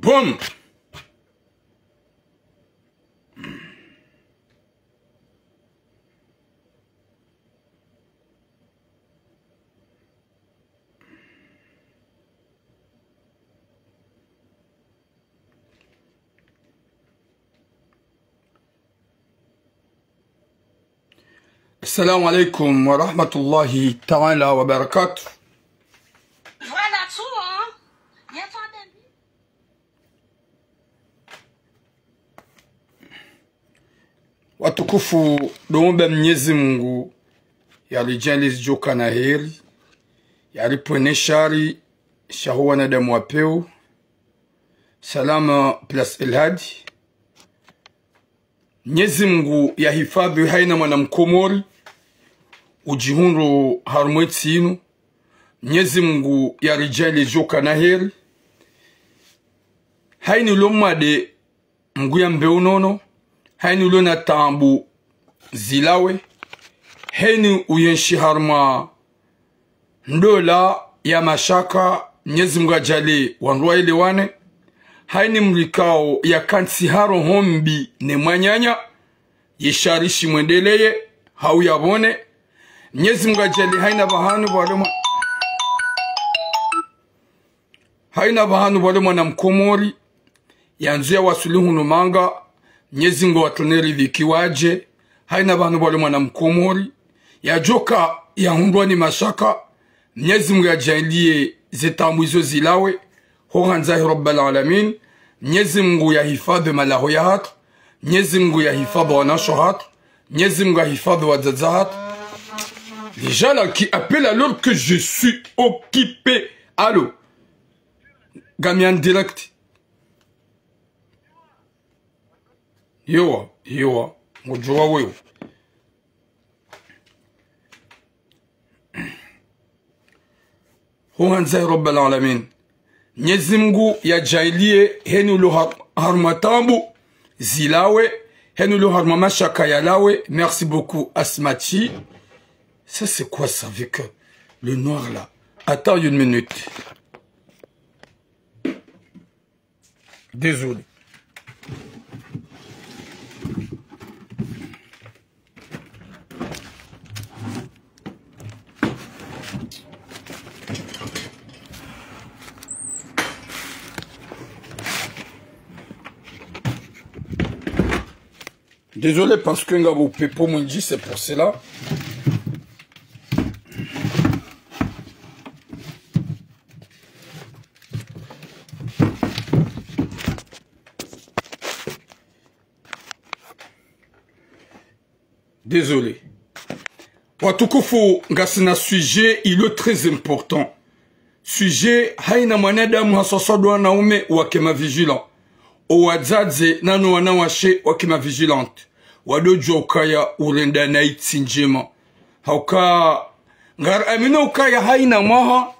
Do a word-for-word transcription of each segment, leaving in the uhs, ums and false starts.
Boum. Assalamu alaikum wa rahmatullahi ta'ala wa barakatuh. Voilà tout, hein. Y a pas de Watukufu, ndo muomba Mnyezi Mungu yaridjaanlie zidjo kana heri, yaripvwene shari, sha ho wanadamu wa pewu. Salama Place El Hadi. Mnyezi Mungu yahifadhwi hayina mwana Mkomori udjihundru harumwa entsi yinu. Mnyezi Mungu yaridjaanlie zidjo kana heri. Hayini ulo mwade, Mungu yambe unono. Hayini ulo na taabu, zilawe. Hayini uyenshi harumwa ndola ya mashaka, Mnyezi Mungu yadjaanlie wandru waelewane. Hayini mdru ikao yakantsi ha roho mbi ne mwananya, ye shari shimwendeleye, hau yapvone. Mnyezi Mungu yadjaanlie hayina pvahanu pvwalo mwa-, hayina pvahanu pvwalo mwana Mkomori yandzo yawaswili hunu manga, Mnyezi Mungu yawatoleni ridhiki wadje. Hayina pvahanu pvwalo mwana Mkomori yadjoka yahundrwa ni mashaka, Mnyezi Mungu yadjaanlie ze taabu izo zilawe, ho handza he Rabbal Alamin. Mnyezi Mungu yahifadhwi malaho yahatru. Mnyezi Mungu yahifadhwi wanashe hatru. Mnyezi Mungu yahifadhwi wadzadze hatru. Les gens là qui appellent alors que je suis occupé. Allô? Ngami en direct. Ewa, ewa. Ngodjuwa wewe. Ho handza he Rabbal Alamin. Mnyezi Mungu yadjaanlie hayini ulo har-, harumwa taabu, zilawe. Hayini ulo harumwa mashaka, yalawe. Merci beaucoup, Asmati. Ça, c'est quoi ça avec, euh, le noir là? Attends une minute. Désolé. Désolé parce que ngapvo upepvo mwindji, c'est pour cela. Désolé. Watukufu, ngasina sujet ilo très important. Sujet, hayina mwanadamu haswaswa ndo wanaume wake ma vigilants. O wadzadze nano wanawashe wake ma vigilantes. Wadodjuwa ukaya urenda na itsi ndjema. Hauka, ngari amino ukaya hayina mwaha,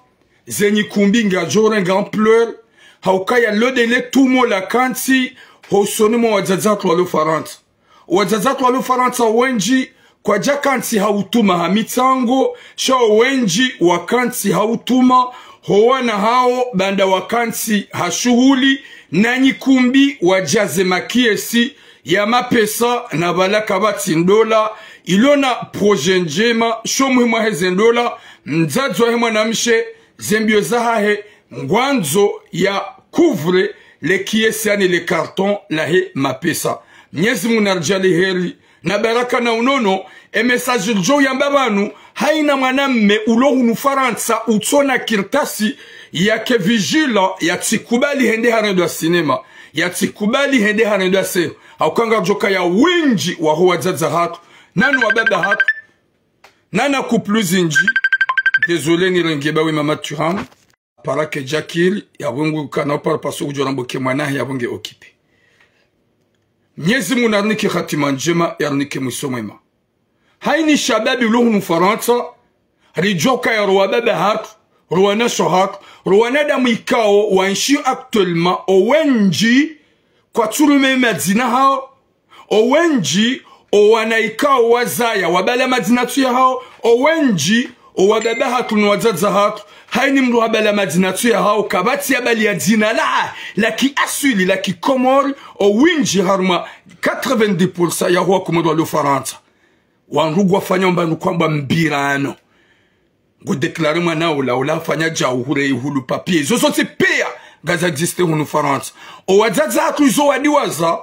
ze nyikumbi ngazidjo renga ampleur. Hauka ya lodele tumo lakantsi, hosoni mwa wadzadze hatru walo Farantsa. Wadzadze hatru walo Farantsa wendji, kwadjakantsi ha utuma ha mitsango, sha wendji wakantsi ha utuma ho wana hawo, baanda wakantsi ha shuhuli, na nyikumbi wadjaze makiesi ya mapesa, na pvala kapvatsi ndola, ilo na projet ndjema, sho muhimu wahe ze ndola, mdzadze wahe mwanamshe, ze mbio zahahe, ngwandzo ya couvre le kiesi yaani le carton lahe mapesa. Mnyezi Mungu naridjaanlie heri na baraka na unono. E message ridjo yamba pvanu, hayina mwanamme ulo hunu Farantsa utsona kartasi yake vigilant, yatsikubali hende harendwa cinéma, yatsikubali hende harendwa se. Hauka ngapvodjoka ya wendji waho wadzadze hatru, nano wababa hatru, nana couple zindji. Désolé, nirenge bawe Mama Thuram. Para ke djakiri, yapvo ngu kana upara paso kudjo rambo ke mwana, yapvo nge occupé. Mnyezi Mungu narinike hatima ndjema, yarinike mwiso mwema. Hayini shababi ulo hunu Farantsa, ridjoka ya ro wababa hatru, ro wanashe hatru, ro wanadamu ikao waenshi actuellement, owendji kwatsurume madzina hawo, owendji, owana ikao wazaya wabala madzina tsu yahawo, owendji, Owadada hatru no wadzadze hatru, hayina mndru habali madzina tsu yahao, kapvatsi yabali ya dzina la, la kiaswili, la kikomori, owindji harumwa quatre-vingt-dix pour cent yaho wakomori walo Farantsa. Wandru ngwafanyao mbapvi kwamba mbirano. Ngu déclarer mwana ula, ula hafanya djau hure ihulu papier. Zo zontsi piya, ngazi existe hunu Farantsa. Owadzadze hatru izo wadiwaza,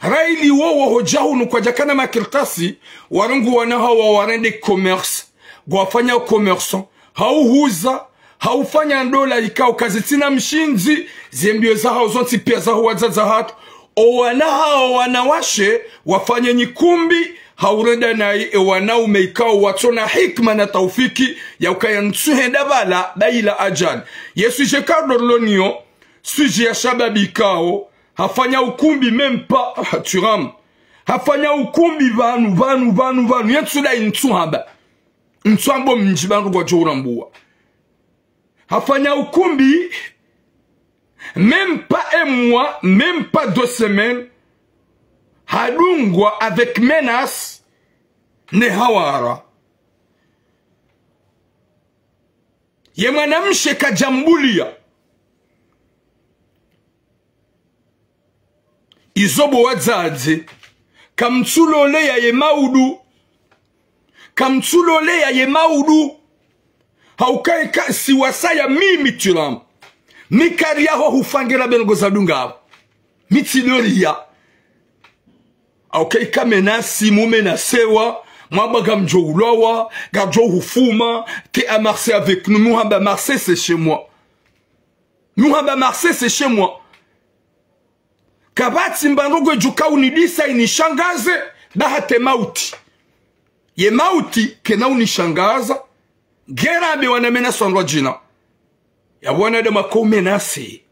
rahili wowo hodja hunu kwadjakana makartasi, warongoa wana hawo warende commerce, ngwafanyao commerce, hau huza, hau fanya ndola ikao kazitsina mshindzi, ze mbio zahao zontsi piya zaho wadzadze hatru. Owana hao wanawashe, wafanye nyikumbi, hau renda nayi ewanaume ikao watsona hikima na taufiki, ya ukaya ntsu henda pvala, ba ila ajali. Yesu je kardor lonio, sujet ya shababi ikao, hafanya ukumbi même pas, ah, Thuram. Hafanya ukumbi pvanu, pvanu, pvanu, pvanu. Ye ntsu dayi ntsu hamba. Ntsu hamba mdji pvanu ngwadjo urambua. Hafanya ukumbi, même pas un mois, même pas deux semaines. Hadungwa avec menace, ne hawara. Ye mwanamshe kadjambulia. Izo bo wadzadze, kamtsuloleya ye maudu. Kamtsuloleya ye maudu. Hauka eka si wasaya mimi Thuram. Mi kari yaho hufangira bengo za dunga. Mi tsiloriya. Hauka eka menace, mumenacewa, mwamba ngamdjo ulwawa, ngamdjo hufuma, t'es à Marseille avec nous, muhamba Marseille c'est chez moi. Muhamba Marseille c'est chez moi. Kapvatsi mbandrongoo idjo kaunidisa inishangaze, ba hata ye mauti. Ye mauti kena unishangaza, ngera be wana menace wandru wadjina. Ya wana de makao menace.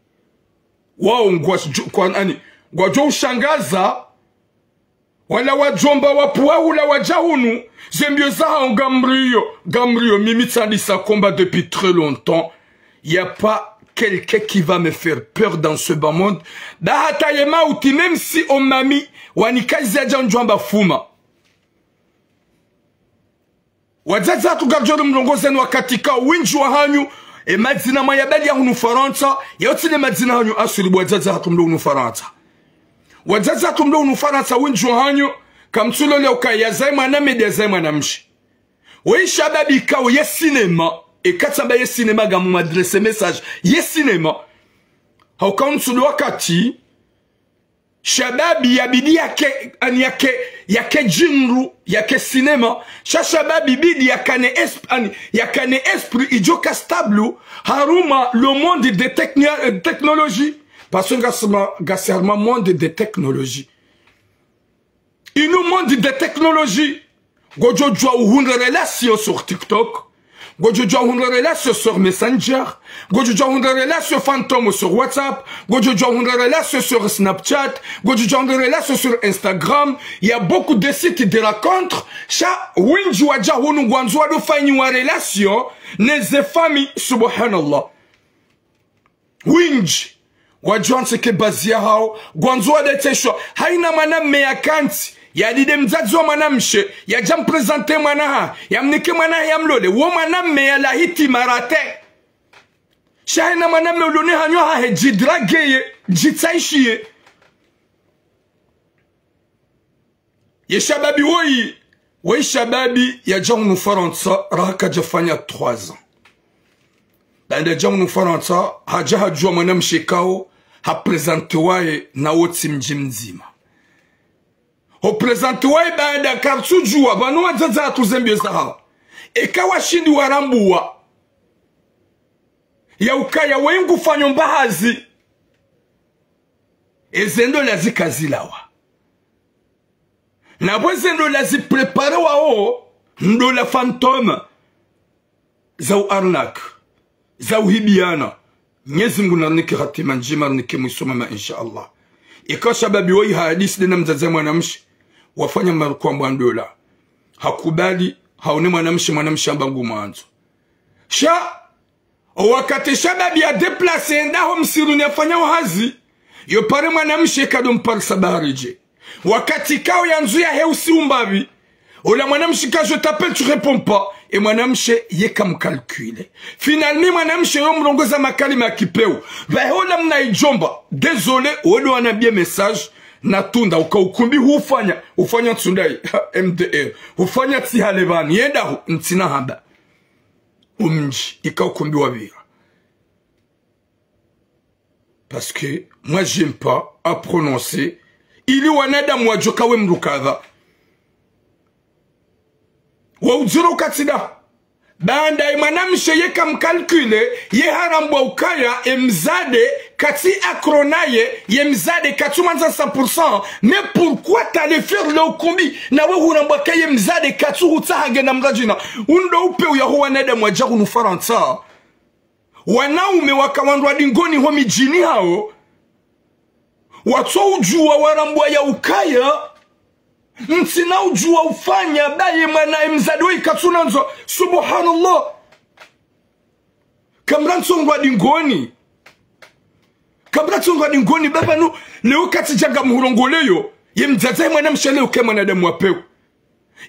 Wao ngwa, kwa, ani, ngwadjo ushangaza, wala wadjomba wapvua hula wadja hunu, ze mbio zahao ngamriyo, ngamriyo, mimi tsandisa combat depuis très longtemps. Y a pas quelqu'un qui va me faire peur dans ce bas monde. Ba hata ye mauti, même si omami, wanikazi yadja ndjwamba fuma. Wadzadze hatru ngardjo ri mrongozeni wakati ka windji wahanyu, e madzina mwayabaliya hunu Farantsa, yao tsi ne madzina hanyu aswili bo wadzadze hatru mlo hunu Farantsa. Wadzadze hatru mlo hunu Farantsa windji wahanyu, kamtsuloleya uka yazaye mwanamme de yazaye mwanamshe. Weyi shababi ikao ye cinéma, eka tsamba ye cinéma ngamu m'adresse message, ye cinéma. Hauka untsu de wakati, shababi yabidi yake, ani yake, yake djindru, yake cinéma. Sha shababi bidi yakane esp-, ani yakane esprit idjo ka stable harumwa le monde de techni-, euh, technologie. Parce que ngasima, ngasi harumwa monde de technologie. Inu monde de technologie. Ngodjo djuwa uhundre relation sur TikTok. Ngodjo djuwa uhundre relation sur Messenger. Ngodjo djuwa uhundre relation fantôme sur WhatsApp. Ngodjo djuwa uhundre relation sur Snapchat. Ngodjo djuwa uhundre relation sur Instagram. Il y a beaucoup de sites de rencontres. Sha windji wadja hunu ngwandzo wadofanyiwa relation ne ze famille, subhanallah. Windji wadjo wantseke bazi yahao, ngwandzo wadeteshwa. Hayina mwanamme yakantsi, yalide mdzadze wa mwanamshe, yadja mprésenter mwana hahe, yamnike mwana hahe yamlole, wo mwanamme yalahi ti marate. Sha hayina mwanamme ulone hanyo hahe djidraguer ye, djitsaishiye. Ye shababi woyi, woyi shababi yadja hunu Farantsa, raha kadjafanya trois ans. Baanda yadja hunu Farantsa, hadja hadjuwa mwanamshe ikao, haprésenter waye na wotsi mdji mdzima. Ho présenter waye baanda kartsudjuwa, pvanu wadzadze hatru ze mbio zahao. Eka washindi warambuwa. Ya ukaya weyi ngufanyo mbahazi. Eze ndola zika zilawa. Na pvo ze ndola zipréparewao, ndola fantôme, za u arnaque, za uhibiyana. Mnyezi Mngu narinike hatima ndjema, narinike mwiso mwema, insha Allah. Eka shababi woyi hadisi de na mdzadze mwanamshe, wafanya marukwambo a ndola. Hakubali, haone mwanamshe, mwanamshe hamba ngumwandzo. Sha, o wakati shababi ya déplacer yende ho msiruni yafanya o hazi, yo pare mwanamshe kado mparisa bahari dje. Wakati ikao yandzo yahe usi umbapvi, ola mwanamshe ka je t'appelle, tu réponds pas. E mwanamshe yeka mcalculé. Finalement, mwanamshe yo mrongoza makalima ya kipeu. Pvahe ola mna idjomba. Désolé, wewe ndo wanambie message. Natunda uka ukumbi hufanya. Hufanya tsundayi. M D R. Hufanya tsi hale pvani. Yenda hu, ntsina hamba. Umdji. Ika ukumbi wapvira. Parce que moi, j'aime pas à prononcer. Ili wanadamu wadjoka we mdru kadha. Wa udziro katsida. Baanda ye mwanamshe yeka mcalculé, ye harambwa ukaya, e mdzadze, katsi accro naye, ye mdzadze, katsu mwandza cent pour cent. Mais pourquoi t'allais faire le ukumbi? Nawe hurambwa ka ye mdzadze, katsu hutsaha nge na mradjina. Undo upe uyaho wanadamu wadja hunu Farantsa. Wanaume waka wandrwa dingoni ho midjini hawo. Watso udjuwa warambwa ya ukaya. Ntsina udjuwa ufanya baye mwana e mdzadze woyi katsunandzo. Subhanallah. Kamra ntsondrwa dingoni. Kamra ntsondrwa dingoni baba nu. Leo katsi djanga muhurongoleyo. Ye mdzadze mwanamshe leo ke mwanadamu wa peu.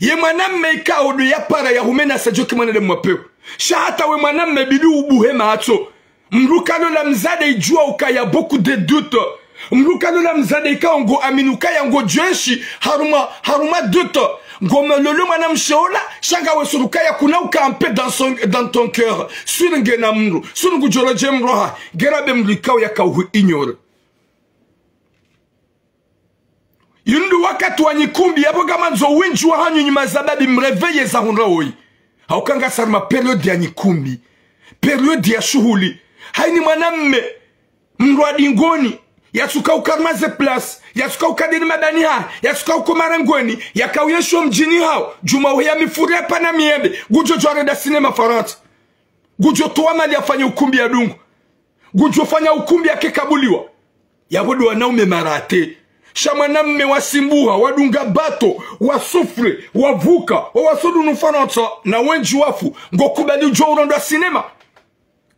Ye mwanamme ikao ndo yapara ya humena sa djoki mwanadamu wa peu. Sha hata we mwanamme bidi ubuhe matso. Mdru kalola mdzadze idjuwa ukaya beaucoup de doutes. Mdru kalola mdzadze ikao ngo amini ukaya ngodjo enshi harumwa, harumwa doutes. Ngo mlolo mwanamshe ola, sha ngawe suru ukaya kuna uka un peu dans son, dans ton cœur. Suru ngena mdru, suru ngudjo rodje mdru ha, ngera be mdru ikao yaka uhu ignoré. Yinu ndo wakati wa nyikumbi, yapvo ngamandzo wendji wahanyu nyi mazababi mréveillé za hundra woyi. Hauka ngasi harumwa période ya nyikumbi. Période ya shuhuli. Hayini mwanamme, mdrwa dingoni, yatsuka uka harumwa ze place, yatsuka uka deni madani ha, yatsuka uko marengweni, yaka uyenshi ho mdjini hawo, djuma uheya mifuri ya pana miembe, ngudjo djuwa renda cinéma Farantsa. Ngudjo towa mali yafanye ukumbi yadungu. Ngudjo fanya ukumbi yake kabuliwa. Yapvo ndo wanaume marate. Sha mwanamme wasimbuha, wadunga bato, wasouffre, wavuka, owasudunu Farantsa, na wendji wafu, ngo kubali udjo urondwa cinéma.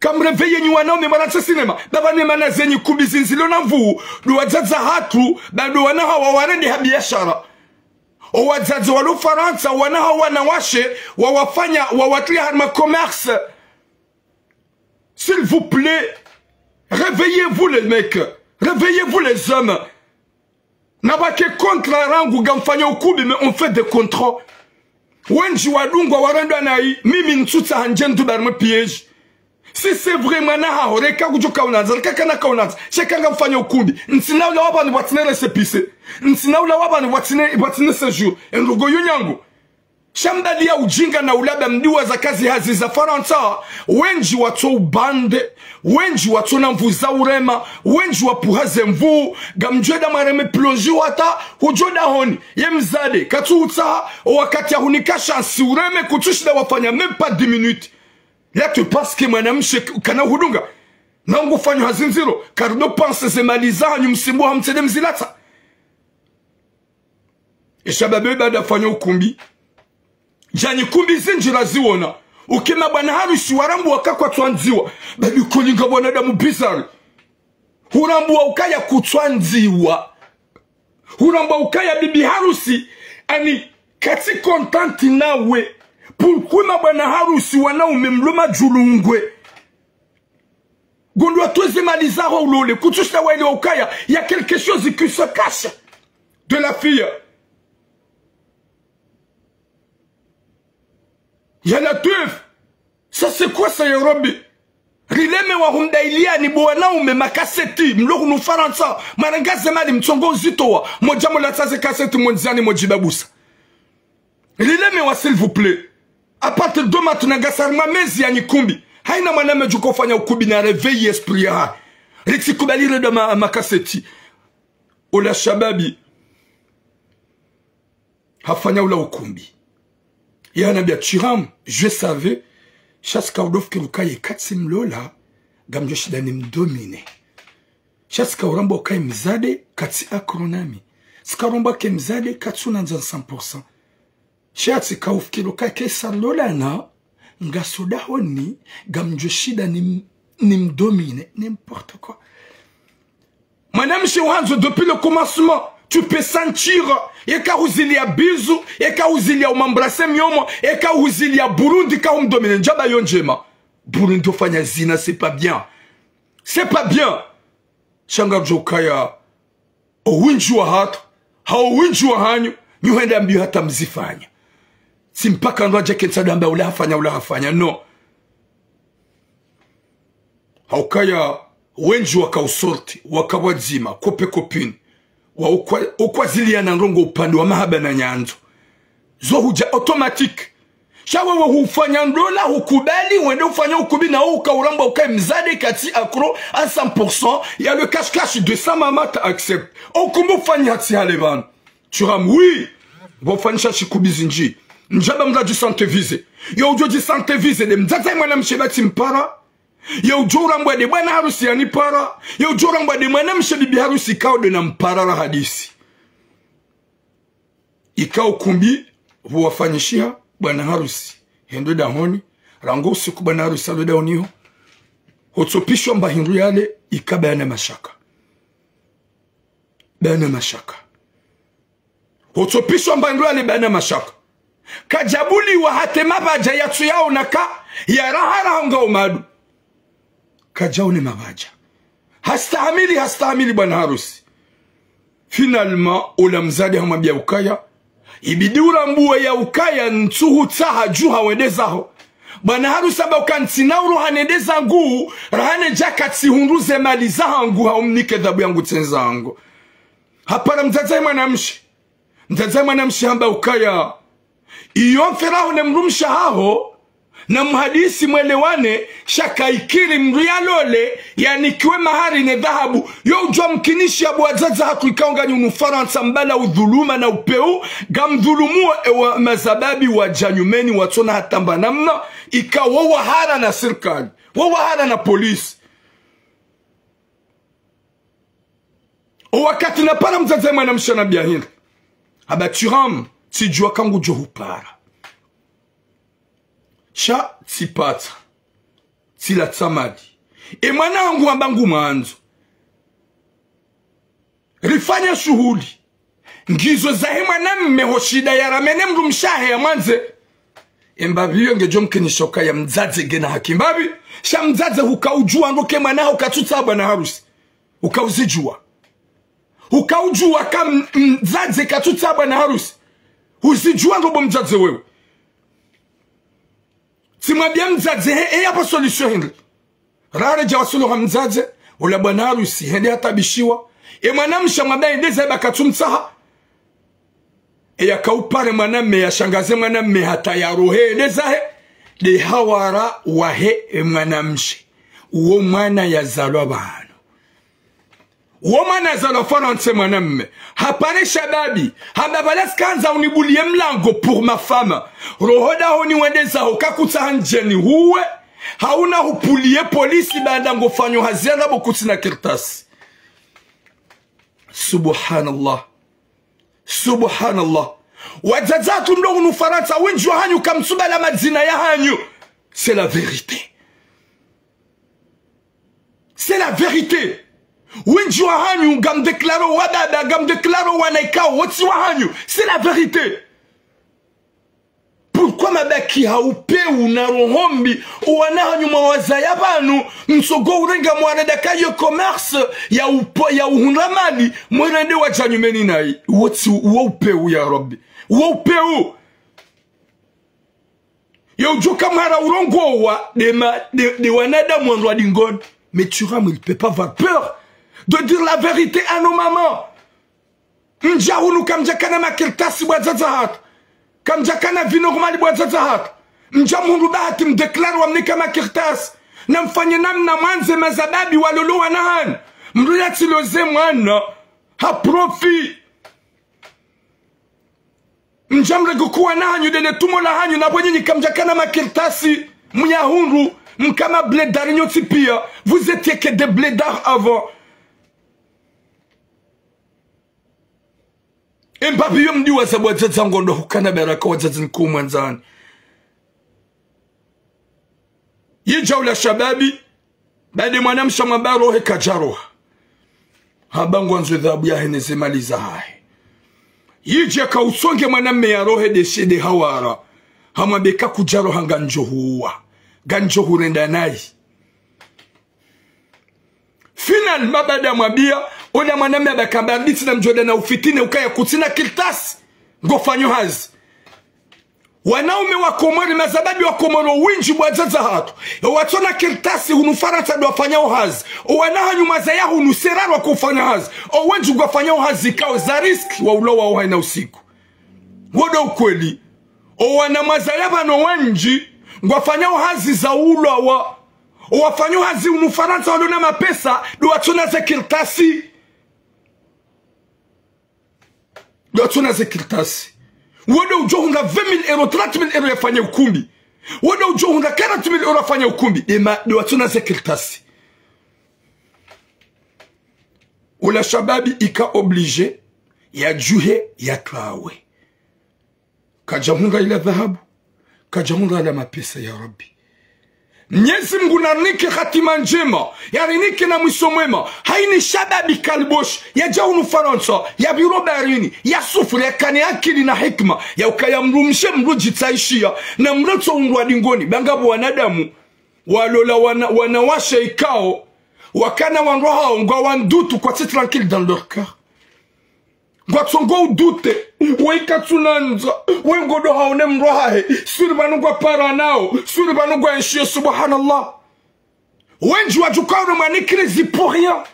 Kamréveillé nyi wanaume marate cinéma. Baba ne mana zenyi kumbi zindzilo na mvuu, ndo wadzadze hatru, ba ndo wana hawa warende ha biashara. Owadzadze walo Farantsa, wana hawa wanawashe, wawafanya, wawatria harumwa commerce. S'il vous plaît, réveillez-vous les mecs, réveillez-vous les hommes. Na pvwake contrat rangu ngamfanya ukumbi, mais on fait des contrats. Wendji wadungwa warendwa nayi, mimi ntsutsaha ndje ndru bari mwe piège. Si c'est vrai mwana haho, reka kudjo kaunandza, reka kana kaunandza, sheka ngamfanya ukumbi. Ntsina ula wapvanu pvwatsina récépissé. Ntsina ula wapvanu pvwatsina, pvwatsina séjour. Endrongo yo nyangu. Sha mbali ya ujinga na ulaba mdiwa za kazi hazi za Farantsa, wendji watso ubande, wendji watso na mvu za urema, wendji wapuha ze mvu, ngamdjo enda mwareme plonji wata, hudjo dahoni, ye mdzadze, katsu utsaha, owakati ya hunika chance ureme kutsushinda wafanya même pas dix minutes. Là tu penses que mwanamshe kana hudunga, na ngufanyo hazi ndziro, karido pense ze mali zahanyu msimbuha mtsende mzilatsa. Esha baba baada fanya ukumbi. Djanyi kumbi zindji raziwona. Uke mabwana harusi warambwa ka kwatsu andziwa. Bali kolinga mwanadamu bizarre. Hurambwa ukaya kutsu andziwa. Hurambwa ukaya bibi harusi, ani, katsi content nawe. Pourquoi mabwana harusi wanaume mlo madjulungwe? Ngondro watweze mali zaho ulole, kutsushinda waelewa ukaya, y a quelque chose qui se cache de la fille. Ya Latwif, ça c'est quoi ça, ya Rabbi? Rileme wa humdailiani bo wanaume makaseti, mlo hunu Farantsa, mwarenga ze mali mtsongo uzitowa, modja molatsa ze kaseti mwendzani modjibabusa. Rileme wa, s'il vous plaît. À partir de maintenant ngasi harumwa mezi ya nyikumbi. Hayina mwanamme djuko fanya ukumbi na réveil esprit yahahe. Ritsi kubali renda ma, makaseti. Ola shababi. Hafanya ula ukumbi. Yanambia Chiram, je savais, sha tsika udo fikiri ukaya katsi mlola, ngamdjo shinda nimdomine. Sha tsika urambwa ukaya mdzadze, katsi accro nami. Tsika urambwa ke mdzadze, katsu nandza cent pour cent. Sha tsika ufikiri ukaya kesa lolana, ngaso dahoni, ngamdjo shinda nim, nimdomine, n'importe quoi. Mwanamshe uhandzo depuis le commencement. Tu peux sentir, yeka huzilia bisous, yeka huzilia umembrasser mnyomo, yeka huzilia Burundi ka humdominer, ndjaba yo ndjema. Burundi ufanya zina, c'est pas bien. C'est pas bien. Sha ngamdjo ukaya, owindji wahatru, ha owindji wahanyu, nyi hwenda mbio hata mzifanya. Tsi mpaka ndo adja kentsi ndo amba ula hafanya, ula hafanya, non. Haukaya wendji waka usorti, waka pvwadzima, copain copine. Wa ukwa-, ukwaziliana ndrongo upande wa mahaba na nyandzo. Zo hudja automatique. Sha wewe hufanya ndola, hukubali, wende ufanya ukubi na uka urambwa ukaye mdzadze katsi accro à cent pour cent, il y a le cache-cache de sa maman t'accepte. Okumbu ufanya hatsi hale pvanu. Thuram, oui. Pvo ufanyisha shikubi zindji. Ndjaba mndru adji sentir visé. Yo udjo dji sentir visé nde mdzadze mwanamshe ba tsi mpara. Yo udjo urambwa nde bwana harusi yanipara. Yo udjo urambwa nde mwanamshe bibi harusi kao nde nampara ra hadisi. Ikao ukumbi pvo wafanyishiha bwana harusi hendo dahoni. Rangu usiku bwana harusi halo dahoni ho. Hotsopvishwa mba hindru yale ika bayana mashaka. Bayana mashaka. Hotsopvishwa mba hindru yale bayana mashaka. Kadjabuliwa hata emapvadja yatsu yaona ka, ya raha raha nga umadu. Kadjaone mapvadja. Hastahamili, hastahamili bwana harusi. Finalement, ola mdzadze hamwambia ukaya, ibidi urambuwe ya ukaya ntsuhutsaha djuha wende zaho. Bwana harusi hamba uka ntsina uruha nende zangu, raha nedja katsihundru ze mali zahangu, ha umnike dhabu yangu tsendzango. Hapara mdzadze mwanamshe. Mdzadze mwanamshe hamba ukaya, iyo mferaho ne mdrumshe haho, na muhadisi mwelewane, sha ka ikiri mndru yalole, yanikiwe mahari ne dhahabu. Yo udjua mkinishiha bo wadzadze hatru ikao nganyi hunu Farantsa mbala udhuluma na upeu, ngamdhulumuo ewa mazababi wadja nyumeni watsona hata mba namna, ikao wo wahara na sirikali, wo wahara na polisi. O wakati napara mdzadze mwanamshe hanambia hindri. Hamba Thuram, tsidjua ka ngudjo hupara. Sha tsipatsa. Tsila tsamadi. E mwana hangu hamba ngumwandzo. Rifanye shuhuli. Ngizo zahe mwanamme ho shida ya ramene mdrumshe hahe ya mwandze. Embapvi iyo ngedjo mkinisha ukaya mdzadze ngena haki. Mbapvi, sha mdzadze huka udjua ngo ke mwana haho katsutsaha bwana harusi. Uka uzidjua. Uka udjua ka m-, mdzadze katsutsaha bwana harusi. Uzidjua ngo bo mdzadze wewe. Tsimwambia mdzadze, he, he, yapvo solution hindri. Raha redja wasulu ha mdzadze, ola bwana harusi, hende hatabishiwa. E mwanamshe hamwambia hende zahe ba katsumtsaha. E yaka upare mwanamme, yashangaze mwanamme hata yarohe hende zahe. Nde hawara wahe e mwanamshe. Uwo mwana yazalwa pvanu. Wo mwana yazalwa Farantsa mwanamme. Hapare shababi. Hamba pvala tsikandza unibulie mlango pour ma femme. Roho dahoni wende zaho kakutsaha ndjeni huwe. Hauna hupulie polisi baanda ngofanyo hazi ya ndrabo kutsina kartasi. Subhanallah. Subhanallah. Wadzadze hatru mlo hunu Farantsa, wendji wahanyu kamtsubala madzina yahanyu. C'est la vérité. C'est la vérité. Wendji wahanyu, ngamdéclaré wababa, ngamdéclaré wana ikao, wotsi wahanyu. C'est la vérité. Pourquoi mabaki ha upeu na roho mbi, owana hanyu mwawazaya pvanu, msogo urenga mwarenda kayo commerce ya upo, ya uhundra mali, mwerende wadja nyumeni nayi. Wotsi, wo upeu ya Rabbi. Wo upeu. Yo udjoka mhara urongowa nde ma, nde, nde wanadamu wandrwa dingoni. Mais Thuram, il peut pas avoir peur de dire la vérité à nos mamans. Mdja hunu kamdjakana makartasi bo wadzadze hatru. Kamdjakana vie normale bo wadzadze hatru. Mdja mhundru bahati mdéclaré wamnika makartasi. Na mfanye namna mwandze mazababi walolo wana hanyu. Mndru yatsiloze mwana. Ha profit. Mdja mrege kuwana hanyu ndele tumo lahanyu na bo nyinyi kamdjakana makartasi, mnyahundru, mka ma blédards nyontsi pia, vous étiez que des blédards avant. Embapvi iyo mdiwaza bo wadzadze ngondo hukana baraka wadzadze nku mwandzani. Yidja ula shababi, baanda mwanamshe hamwambia rohe kadjaroha. Hamba ngwandzo dhahabu yahe ne ze mali zahahe. Yidje ka utsonge mwanamme ya rohe de shede hawara. Hamwambe ka kudja roha ngamdjo huwa. Ngamdjo hurenda nayi. Final, mabada mwambia, ola mwanamme abakamba mbitsi na mdjoda na ufitine ukaya kutsina kartasi. Ngofanyo hazi. Wanaume wa Komori, mashababi wa Komori, owendji bo wadzadze hatru. Owatsona kartasi hunu Farantsa ndo wafanyao hazi. Owana hanyu mazaya hunu serarwa kufanya hazi. Owendji ngwafanyao hazi ikao za risque wa ulawa wa haina usiku. Wo ndo ukweli. Owana mazaya pvanu wendji ngwafanyao hazi za ulawa. Owafanyao hazi hunu Farantsa walona mapesa ndo watsona ze kartasi. Ndo watsona ze kartasi. Wo ndo udjo hundra vingt mille euros, trente mille euros yafanye ukumbi. Wo ndo udjo hundra quarante mille euros yafanye ukumbi. Ema, ndo watsona ze kartasi. Ola shababi ika obligé yadjuhe yatwawe. Kadja hundra ila dhahabu, kadja hundra ila mapesa, ya Rabbi. Mnyezi Mngu narinike hatima ndjema, yarinike na mwiso mwema. Haina shababi kalbosh, yadja hunu Farantsa, yapviro baharini, yasufuri, yakane akili na hikima, ya ukaya mdrumshe mdru djitsaishia, na mdru tso undrwa dingoni, ba ngapvo wanadamu, walola wana, wanawashe ikao, wakana wandru hao, ngwawandru tu kwatsi tranquille dans leur cœur. Ngwatsongo udute, we katsunandza, we ngodo haone mdru hahe, suri pvanu ngwapara nao, suri pvanu ngwaenshio, subhanallah. Wendji wadjuka ure mwanikiri zi pour rien.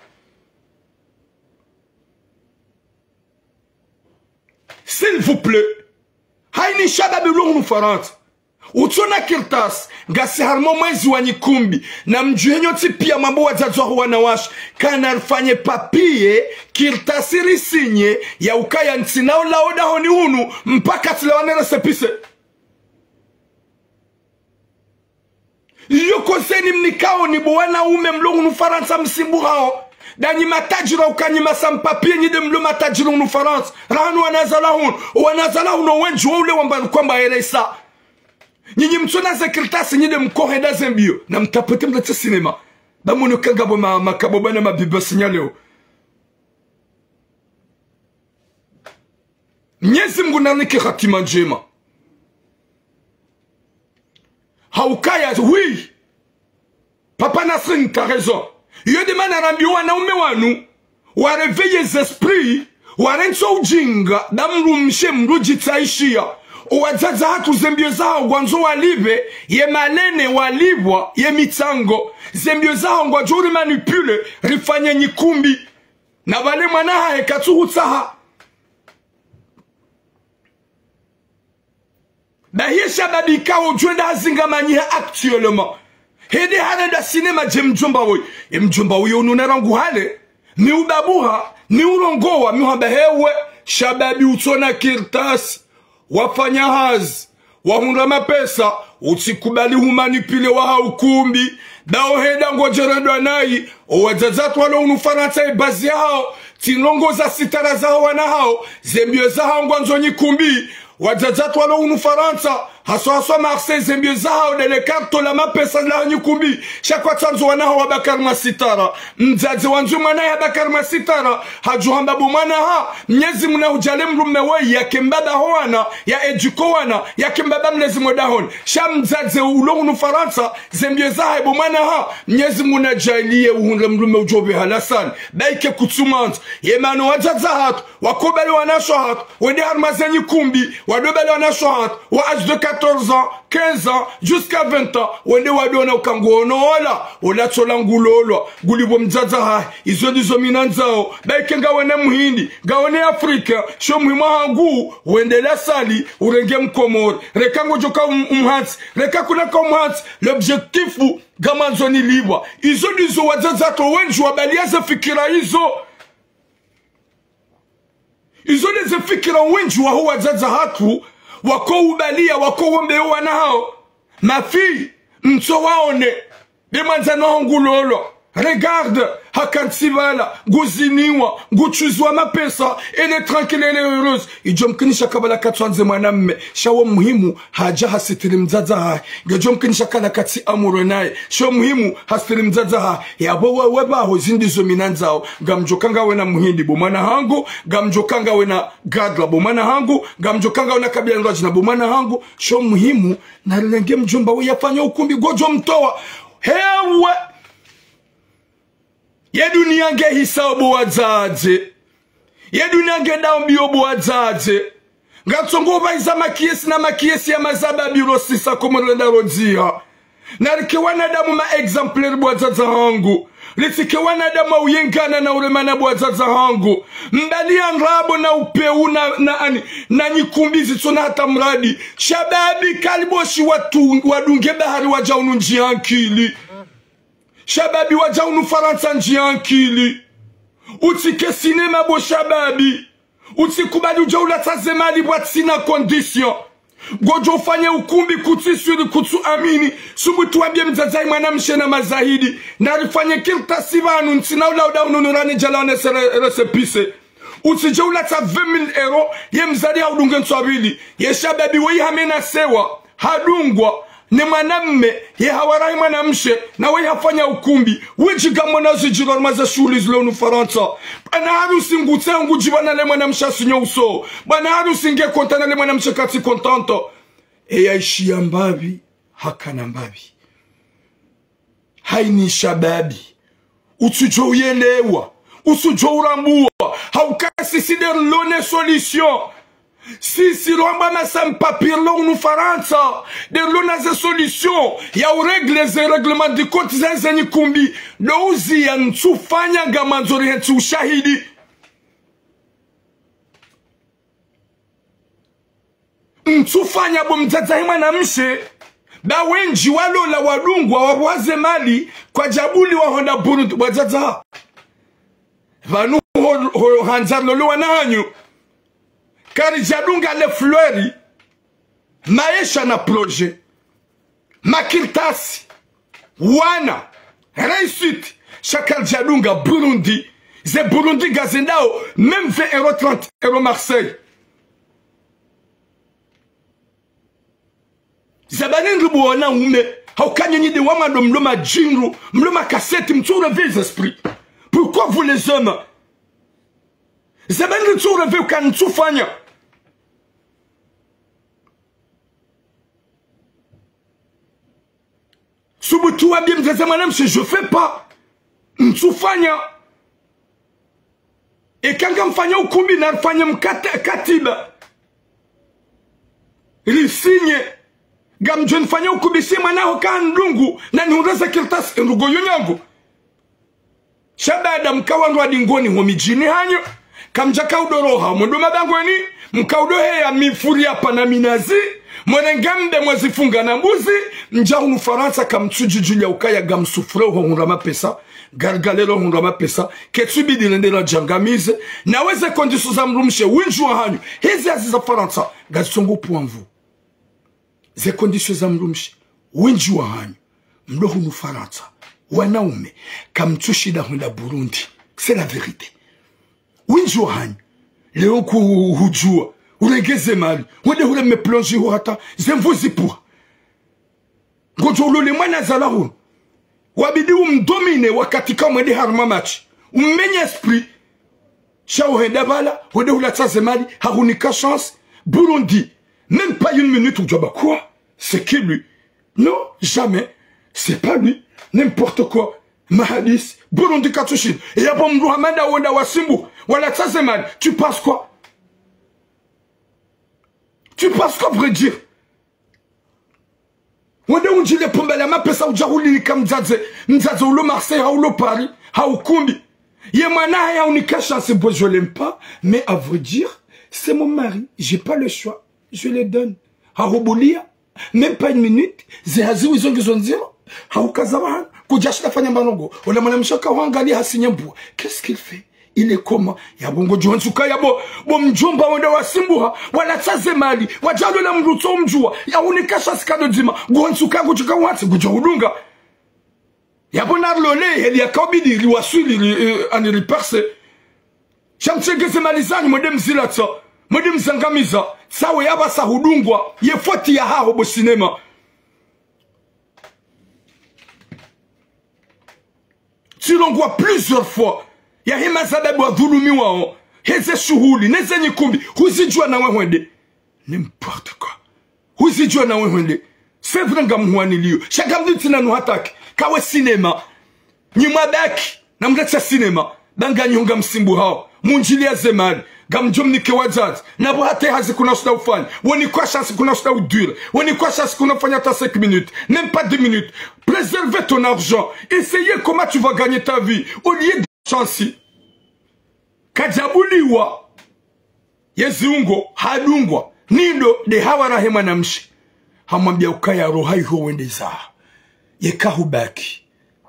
S'il vous plaît. Haina shababi ulo hunu Farantsa. Utsona kartasi, ngasi harimwa mwezi wa nyikumbi, na mdjuhe nyontsi pia mwambe wadzadze waho wanawashe, kana rifanye papier, kartasi risinye, ya ukaya ntsina ulawa dahoni hunu, mpaka tsilawane récépissé. Iyo kozeni mnikao ni bo wanaume mlo hunu Farantsa msimbuhao. Ndanyi matajiri uka nyi ma sans-papiers nyi nde mlo matajiri hunu Farantsa. Rahanu wanazala hunu. Wanazala hunu wendji wa ule wamba nukwamba elesa. Nyinyi mtsona ze kartasi nyi nde mkohenda ze mbio. Na mtapete mlatse cinéma. Ba mwono ka ngapvo ma, makabo bana mabiba sinya leo. Mnyezi Mngu narinike hatima ndjema. Ha ukaya, oui. Papa Nasrin, t'as raison. Iyo nde mana rambi wanaume wanu, wa réveiller ze esprits, warentsi ujinga, ba mdrumshe mdru djitsaishia. Owadzadze hatru ze mbio zahao ngwandzo walipve, ye malene walipvwa, ye mitsango. Ze mbio zahao ngwadjo uri manipuler, rifanye nyikumbi. Na pvale mwana hahe katsuhutsaha. Bahi ye shababi ikao djwenda hazinga manyiha actuellement. Hende harenda cinéma dje mdjomba woyi. E mdjomba woyi unu na rangu hale. Mi ubabuha, mi urongowa, mi uhamba hewe. Shababi utsona kartasi. Wafanya hazi. Wahundra mapesa, utsikubali humanipuler waha ukumbi. Dao henda ngodjerendwa nayi, owadzadze watru walo hunu Farantsa ibazi yahao, tsi ndrongoo za sitara zaho wana hao, ze mbio zahao ngwandzo nyikumbi. Wadzadze watru walo hunu Farantsa, haswa haswa Marseille, ze mbio zahao ndele karto la mapesa la nyikumbi. Sha kwatsandzo wana hao wabaki harimwa sitara. Mdzadze wandzo mwana yahe yabaki harimwa sitara, hadjuhamba bo mwana ha, Mnyezi Mngu nahudjaanlie mdrume woyi yake mbaba ho wana, ya éduquer wana, yake mbaba mlezi mwe dahoni. Sha mdzadze ulo hunu Farantsa, ze mbio zahahe bo mwana ha, Mnyezi Mngu nadjaanlie uhundre mdrume udjo pveha la salle. Ba ike kutsumwandza. Ye mana owadzadze hatru, wakubali wanashe hatru, wende harimwa ze nyikumbi, wadobali wanashe hatru, wa âge de quatorze ans, quinze ans, jusqu'à vingt ans, wende wadona uka nguono ola, ola tsola ngulolwa, ngulipvo mdzadze hahe, izo ndizo mi nandzao, ba ike ngawone muhindi, ngawone africain, sho muhimu hangu, wende la salle, urenge mkomori, reka ngodjoka um-, umhantsi, reka kunaka umhantsi, l'objectif, ngamwandzo nilipvwa. Izo ndizo wadzadze hatru wendji wabalia ze fikira izo. Izo nde ze fikira wendji waho wadzadze hatru, wako ubalia, wako wombea wana hao. Mafi, mtso waone, be mwandzani waho ngulolwa. Regarde, haka ntsi pvala, nguziniwa, ngutsuzwa mapesa, elle est tranquille, elle est heureuse. Idjo mkinisha kabala katsuandze mwanamme, sha wo muhimu, hadja hasitiri mdzadze hahe. Ngedjo mkinisha kala katsi amoureux naye, sha wo muhimu, hasitiri mdzadze hahe. Yapvo wewe pvaho zindizo mi nandzao, ngamdjo ka ngawe na muhindi bo mwana hangu, ngamdjo ka ngawe na gadra bo mwana hangu, ngamdjo ka ngawe na kabila ndrwadjina bo mwana hangu, sha wo muhimu, narilenge mdjomba we yafanya ukumbi ngodjo mtowa. Hewe! Ye dunia nge hisao bo wadzadze. Ye dunia nge dao mbio bo wadzadze. Ngatsongo pvaiza makiyesi na makiyesi ya mazababi ro sisa Komori nda rodziha. Narike wanadamu ma exemplaires bo wadzadze hangu. Ritsike wanadamu wa uyengana na uremana bo wadzadze hangu. Mbali ya ndrabo na upeu na, na ani, na nyikumbi zitsona hata mradi. Shababi kaliboshi watu, wadunge bahari wadja unu ndjia nkili. Shababi wadja unu Farantsa ndjia nkili. Utsike sinema bo shababi. Utsikubali udja ulatsa ze mali pvwatsina condition. Ngodjo ufanye ukumbi kutsi swili kutsu amini. Subutu wambie mdzadze hahe mwanamshe na mazahidi. Narifanye kartasi pvanu ntsina ula uda unu nurani djala one sere, récépissé. Utsidje ulatsa vingt mille euros, ye mdzadze haudunge ntswa pvili. Ye shababi weyi hamena sewa, hadungwa, ne mwanamme, ye hawarahi mwanamshe, na weyi hafanya ukumbi. Widji ngamwona zidjiro harumwa ze shuhuli zilo unu Farantsa. Bwana harusi ngutse ngudjiba na le mwanamshe asinyo uso. Bwana harusi nge content na le mwanamshe katsi contente. Eya ishiya mbapvi, hakana mbapvi. Haini shababi. Utsudjo uyelewa. Utsudjo urambua. Hauka sisi nde rilo ne solution. Sisi rwamba ma sans-papiers rilo unu Farantsa. Nde rilo na ze solution. Ya urégler ze règlement de compte za ze nyikumbi. Ndo uziya ntsufanya ngamandzo rihentsi ushahidi. Ntsufanya bo mdzadze hahe mwanamshe, ba wendji walola wadungwa wapvwaze mali, kwadjabuliwa hwenda Burundi, bo wadzadze. Pvanu ho, ho, handza lolo wana hanyu. Karidjadunga les fleurs, maesha na projet. Makartasi, wana, réussite, sha karidjadunga Burundi, ze Burundi ngazendao, même vingt euros, trente euros Marseille. Zabani ndri bo wanaume, hauka nyenyi nde wamwando mlo madjinru, mlo makaseti, mtsu rêver les esprits. Pourquoi vous les hommes? Zabani ndri tsu rêver uka ntsufanya. Subutu wambie mdzadze mwanamshe, je fais pas. Ntsufanya. Eka ngamfanya ukumbi narifanye mkata-, katiba. Risinye. Ngamdjo nifanya ukumbi si mwana haho ka ndungu, na nihundre ze kartasi, ndrongoo yo nyangu. Sha baada mkawa ndrwadingoni ho midjini hanyu, kamdjaka udoroha mwendo mabangweni, mkaudoheya mifuri ya pana minazi, mwerenga mbe mwezifunga na mbuzi, mdja hunu Farantsa kamtsudjudjulia ukaya ngamsouffreo ho hundra mapesa, ngarigalelo hundra mapesa, ketsubidi rende radjangamize, nawe ze conditions za mdrumshe, windji wa hanyu, hizi hazi za Farantsa, ngazitsongo upvua nvu. Ze conditions za mdrumshe, windji wa hanyu, mlo hunu Farantsa, wanaume, kamtsushinda hwenda Burundi. C'est la vérité. Windji wa hanyu, leo kuhudjua, urenge ze mali, wende hureme plonge ho hata, ze nvu zipvuha. Ngodjo ulole mwana zala hunu. Wabidi umdomine wakati kamwende harumwa match. Umenye esprit. Sha uhenda pvala, wende hulatsa ze mali, hahunika chance. Burundi. Même pas une minute, udjua ba quoi? C'est qui lui? Non, jamais. C'est pas lui. N'importe quoi. Mahadisi. Burundi katsushinda. Et après, mdru hamanda wenda wasimbu. Walatsa ze mali. Tu penses quoi? Tu penses quoi, vrai dire? Wende undjile pumba la mapesa udja hulinika mdzadze, mdzadze ulo Marseille, haulo Paris, haukumbi. Ye mwana hahe haunika chance, bon, je l'aime pas, mais à vrai dire, c'est mon mari, j'ai pas le choix, je le donne. Hahubulia, même pas une minute, ze hazi wizo ngizo ndziro, haukaza wahana, kudjashinda fanya marongo, ola mwanamshe ka huangalia hasinye mbua. Qu'est-ce qu'il fait? Il est comment? Yapvo ngodjo hwentsuka yapvo, bo mdjomba wenda wasimbuha, walatsa ze mali, wadjalola mdru tso mdjua, yahunika chance kado dzima, ngodjo hwentsuka ngodjo ka watsi, ngodjo hudunga. Yapvo narilole, heli yakaubidi riwaswili ri, eh, ani riparse. Sha mtsengeze mali zanyu, mwende mzilatsa, mwende mzangamiza, tsawe yapvasa hudungwa, ye foti yahaho bo sinema. Tsilongwa plusieurs fois, yahe mazababi wadhulumiwao, heze shuhuli, neze nyikumbi, huzidjuwa nawe hwende. N'importe quoi. Huzidjuwa nawe hwende. C'est vrai ngamhwaniliyo. Sha ngamditsi nanu hataki. Kawe sinema. Nyi mwabaki. Namletse sinema. Ba nganyi ngamsimbuhao. Mundjiliya ze mali. Ngamdjo mnike wadzadze. Napvo hata hazi kuna shuda ufanya. Woni kwasha hazi kuna shuda udwira. Woni kwasha hazi kuna ufanya hata cinq minutes. Même pas dix minutes. Préserve ton argent. Essaye comment tu vas gagner ta vie. Au lieu de chance. Kadjabuliwa. Ye ziungo, hadungwa, nindo de hawara he mwanamshe. Hamwambia ukaya roha iho wendeza. Yeka hubaki,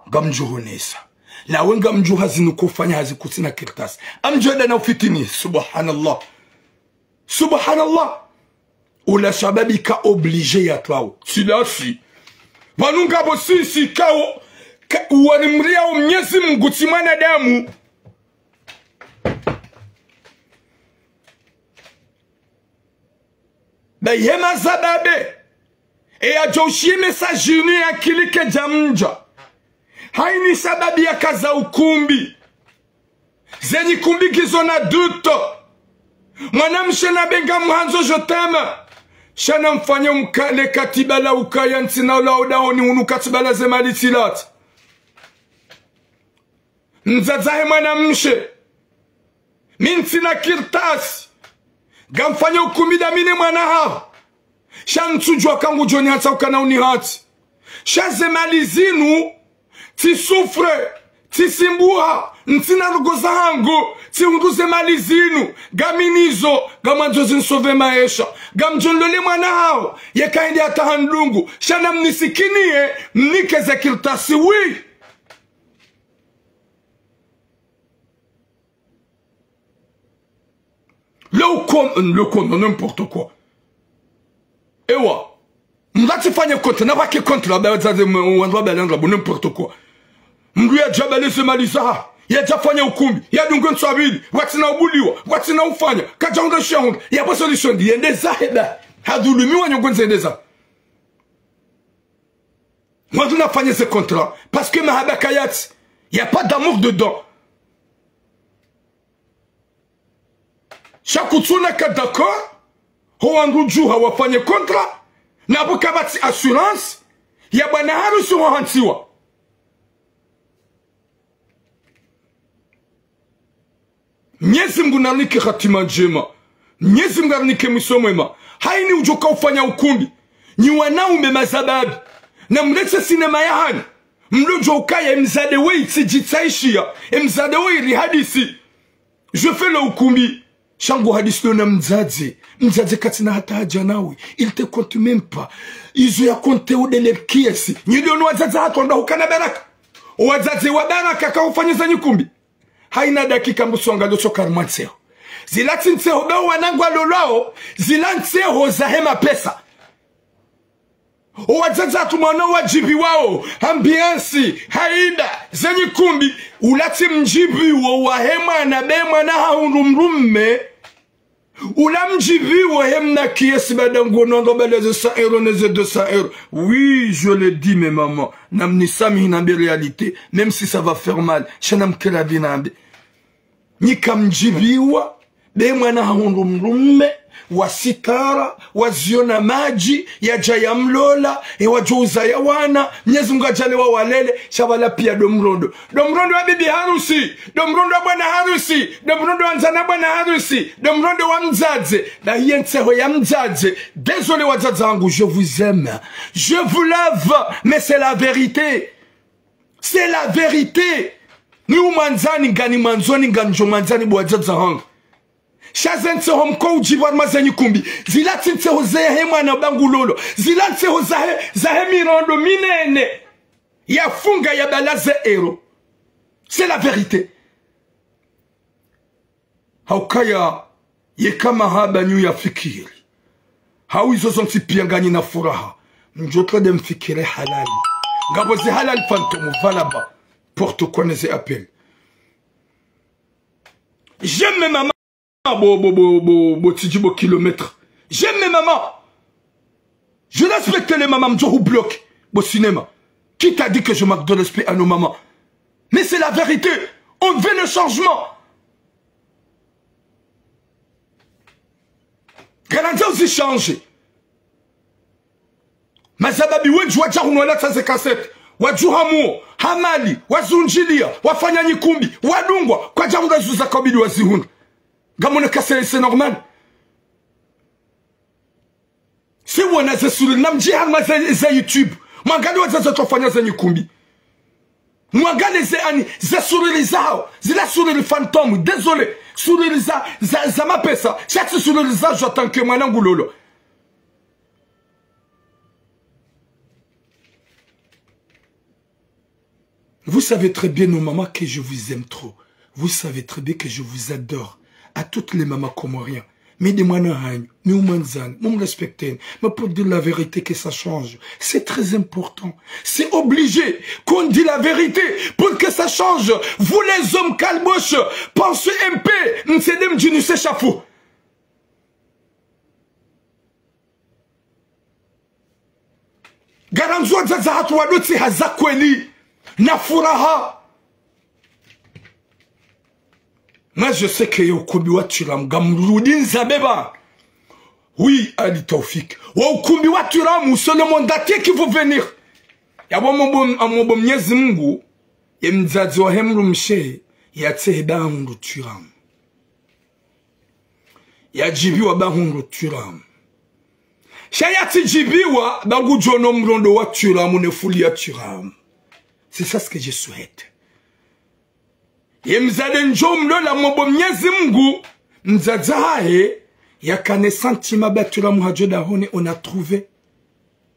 ngamdjo honesa. Nawe ngamdjo hazinu kofanya hazi kutsina kartasi. Ngamdjo enda na ufitini, subhanallah. Subhanallah. Ula shababi ka obligé ya twao. Tsilasi. Pvanu ngapvo sisi kao, ka, wani mriao Mnyezi Mngu tsi mwanadamu. Ba ye mazababi, e yadjo ushiye message inu ya cliquer djamdja. Haini shababi yakaza ukumbi. Ze nyikumbi ngizo na doute. Mwanamshe nabe ngamhandzo je t'aime. Sha namfanye umkale katibala ukaya ntsina ula udahoni unu katibala ze mali tsilatsa. Mdzadze he mwanamshe. Mi ntsina kartasi. Ngamfanye ukumbi da mi ne mwana haho. Sha ntsudjuwa ka ngudjo nihatsa ukana unihatsi. Sha ze mali zinu, tsi souffre, tsisimbuha, ntsina ndrongoo zahangu, tsihundru ze mali zinu, ngami nizo, ngamwandzo zinsauve maesha. Ngamdjo nlole mwana haho, yeka hende hata handungu. Sha namnisikiniye, mnike ze kartasi, oui. Le con, le con, n'importe quoi. Ewa. Mndru atsifanye contrat, na pvwake contrat, ba, za, za, wandru wa balanga, bon, n'importe quoi. Mndru yadja bale ze mali zaha, yadja fanya ukumbi, yadungwe ntsu mbili, watsina ubuliwa, watsina ufanya, kadja hundra shahundra, yapvo solution, yende zahe ba, hadhulumiwa nyongo nzende za. Wandru nafanye ze contrat, parce que mahaba kayatsi, y a pas d'amour dedans. Sha kutsuna ka d'accord, ho wandru djuha wafanye contrat, napvo kapvatsi assurance, ya bwana harusi ho hantsiwa. Mnyezi Mngu narinike hatima ndjema. Mnyezi Mngu arinike mwiso mwema. Haini udjoka ufanya ukumbi. Nyi wanaume mazababi. Namletse sinema yahanyu. Mlodjo ukaya emdzadze weyi tsidjitsaishiya. Emdzadze weyi rihadisi. Je fais le ukumbi. Sha ngu hadisi lo na mdzadze. Mdzadze katsina hata haja nawe. Il te compte même pas. Izo ya compte ude le kiasi. Nyi ndo no wadzadze hatru ndo hukana baraka. Wadzadze wa baraka ka ufanya za nyikumbi. Haina dakika mbuso ngalo tsoka harumwa ntseho. Zila tsi ntseho be wanangu walolwao, zila ntseho zahe mapesa. Owadzadze hatru mwana wadjibiwao, ambiance, haida, ze nyikumbi, ula tsi mdjibiwo wahe mwana be mwana hahundru mdrume. Ula mdjibiwo he mna kiasi bada ngono anga bala ze cent euros ne ze deux cents euros. Oui, je le dis, mes mamans. Namnisamihi nambe réalité, même si ça va faire mal. Sha namkera binambe. Nyi kamdjibiwa, be mwana hahundru mdrume, wa sitara, wa ziona madji, yadja yamlola, e wadjo uzaya wana, Mnyezi Mngu adjaaliye wawalele, sha bala piya ndo mrondo. Ndo mrondo wa bibi harusi, ndo mrondo wa bwana harusi, ndo mrondo wa ndzana bwana harusi, ndo mrondo wa mdzadze, na hiye ntseho ya mdzadze. Désolé wadzadze wangu, je vous aime, je vous love, mais c'est la vérité. C'est la vérité. Ni umwandzani ngani mwandzoni nganidjo mwandzani bo wadzadze hangu. Sha ze ntseho mko udjibiwa harumwa ze nyikumbi. Zila tsi ntseho zahe mwana bangu lolo. Zila ntseho zahe, zahe mirondo minene. Yafunga ya bala ze euros. C'est la vérité. Haukaya, yeka mahaba nyu yafikiri. Hau izo zontsi piya nganyi na furaha. Mdjo twa de mfikiri halali. Ngapvo ze halal fantôme, voilà ba. Porte quoi ne ze appel. J'aime mes mamans, bo, bo, bo, bo, bo, tsidji bo kilomètre. J'aime mes mamans. Je respecte les mamans, je vous bloque. Bo cinéma. Qui t'a dit que je manque de respect à nos mamans? Mais c'est la vérité. On veut le changement. Garanti uzi changer. Mazababi wendji wadja hunu walatsa ze cassette, wadjuha muo, ha mali, wazundjilia, wafanya nyikumbi, wadungwa, kwadja hunu zuza kabili wazihundra. Ngamwone ka c'est, c'est normal. Si wona ze suriri, namdji harumwa ze, ze YouTube. Mwangaliye wazaza wafanya ze nyikumbi. Mwangaliye ze ani, ze suriri zawo, zila suriri fantôme, désolé, suriri za, za, za mapesa, sha tsi suriri za joie tant que mwana ngulolwa. Vous savez très bien, nos mamans, que je vous aime trop. Vous savez très bien que je vous adore. À toutes les mamans comoriennes. Mi nde mwana hanyu, mi umwandzani, mumrespecteni. Mais pour dire la vérité, que ça change, c'est très important. C'est obligé qu'on dit la vérité pour que ça change. Vous les hommes kalbosh, pensez un peu. Msende mdjinuse shafu. Garanti wadzadze hatru wado tsi haza kweli na furaha. Moi, je sais que ye ukumbi wa Thuram ngamrudi nzambe ba. Oui, Ali Taufik. Wo ukumbi wa Thuram, c'est le monde entier qui veut venir. Yapvo mwombe, mwombe Mnyezi Mungu, ye mdzadze wahe mdrumshe, yatsehe ba hundru Thuram. Yadjibiwa ba hundru Thuram. Sha yatsidjibiwa ba ngudjo ona mrondo wa Thuram ne fuli ya Thuram. C'est ça ce que je souhaite. Ye mdzadze ndjo mlola mwombe Mnyezi Mungu, mdzadze hahe, yakane sentiment ba Thuram hadjo dahoni, on a trouvé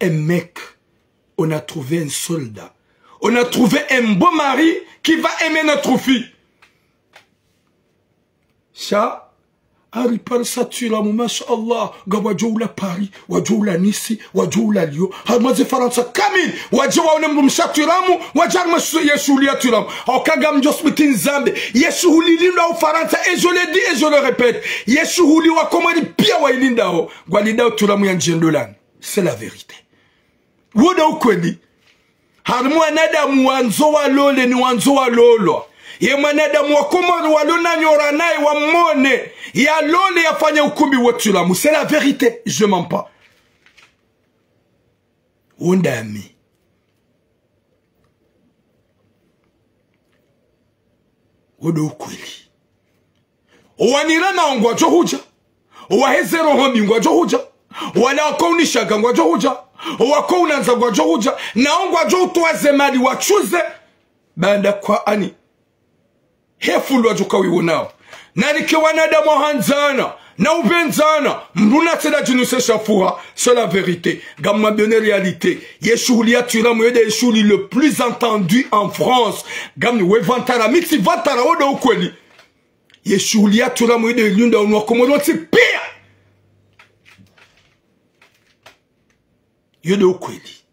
un mec, on a trouvé un soldat, on a trouvé un beau mari qui va aimer notre fille. Sha, hari Paris sa Thuram, masha Allah, ngwadjo ula Paris, wadjo ula Nice, wadjo ula Lyon, harumwa ze Farantsa kamili, wadje waone mdrumshe Thuram, wadje harumwa shu-, ye shuhuli ya Thuram. Hauka ngamdjo subiti nzambe, ye shuhuli ilindwa Ufarantsa, et je le dis et je le répète, ye shuhuli wa Komori pia wailindao, ngwalindao Thuram yandje ndolani. C'est la vérité. Wo nde ukweli. Hari mwanadamu wandzo walole ni wandzo walolwa. Ye mwanadamu wa Komori walo na nyora naye wamone, yalole yafanye ukumbi wa Thuram. C'est la vérité, je mens pas. Wo ndami. Wo nde ukweli. Owanirema ngwadjo hudja. Owaheze roho mbi ngwadjo hudja. Owala wako unishaga ngwadjo hudja. Owako unandza ngwadjo hudja. Nawo ngwadjo utowa ze mali watsuze. Baanda kwa ani. He fulu wadjo kawiwo nawo. Nalike wanadamu wahandzana, na upvendzana, mdru natsi nadjinuse shafuha, c'est la vérité. Ngamwambioni réalité. Ye shuhuli ya Thuram, yo nde ye shuhuli le plus entendu en France. Ngamni we vantara, mi tsi vantara, wo nde ukweli. Ye shuhuli ya Thuram yo nde ilindao unu wa Komori wontsi pia. Yo nde ukweli.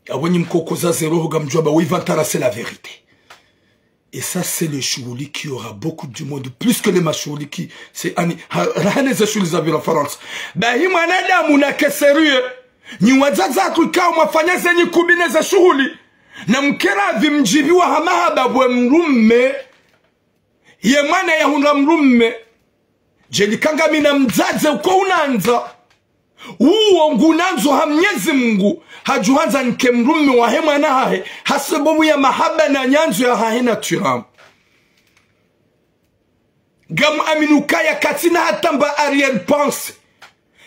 Yapvo nyi mkokoza ze roho ngamdjuwa ba we vantara, c'est la vérité. Et ça, c'est le shuhuli qui aura beaucoup du monde, plus que les mashuhuli qui, c'est ani, ha-, rahane ze shuhuli za bila Farantsa. Bahi mwanadamu nake sérieux. Nyi wadzadze hatru ikao mwafanya ze nyikumbi ne ze shuhuli. Namkere pvi mdjibiwa ha mahaba bwe mdrume. Ye mwana yahundra mdrume. Djeli ka ngamina mdzadze uko unandza. Uwo ngunandzo ha Mnyezi Mungu, hadjuhandza nike mdrume wahe mwana hahe, ha sababu ya mahaba na nyandzo yahahe na Thuram. Ngamwamini ukaya katsina hata mba arrière-pensée.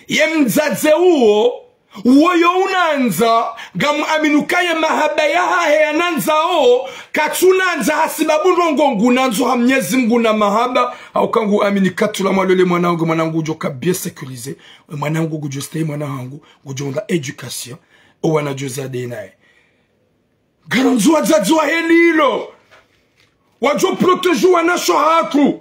Ye mdzadze uwo, uwo yo unandza, ngamwamini ukaya ye mahaba yahahe yanandzao, katsunandza ha sababu ndrongo ngunandzo ha Mnyezi Mungu na mahaba, hauka nguamini ka Thuram mwalole mwanangu, mwanangu ngudjo ka bien sécurisé, mwanangu ngudjo stay mwana hangu, ngudjo onda éducation, owana ngudjo zade naye. Ngarandzo wadzadze wahe lilo. Wadjo protéger wanashe hatru.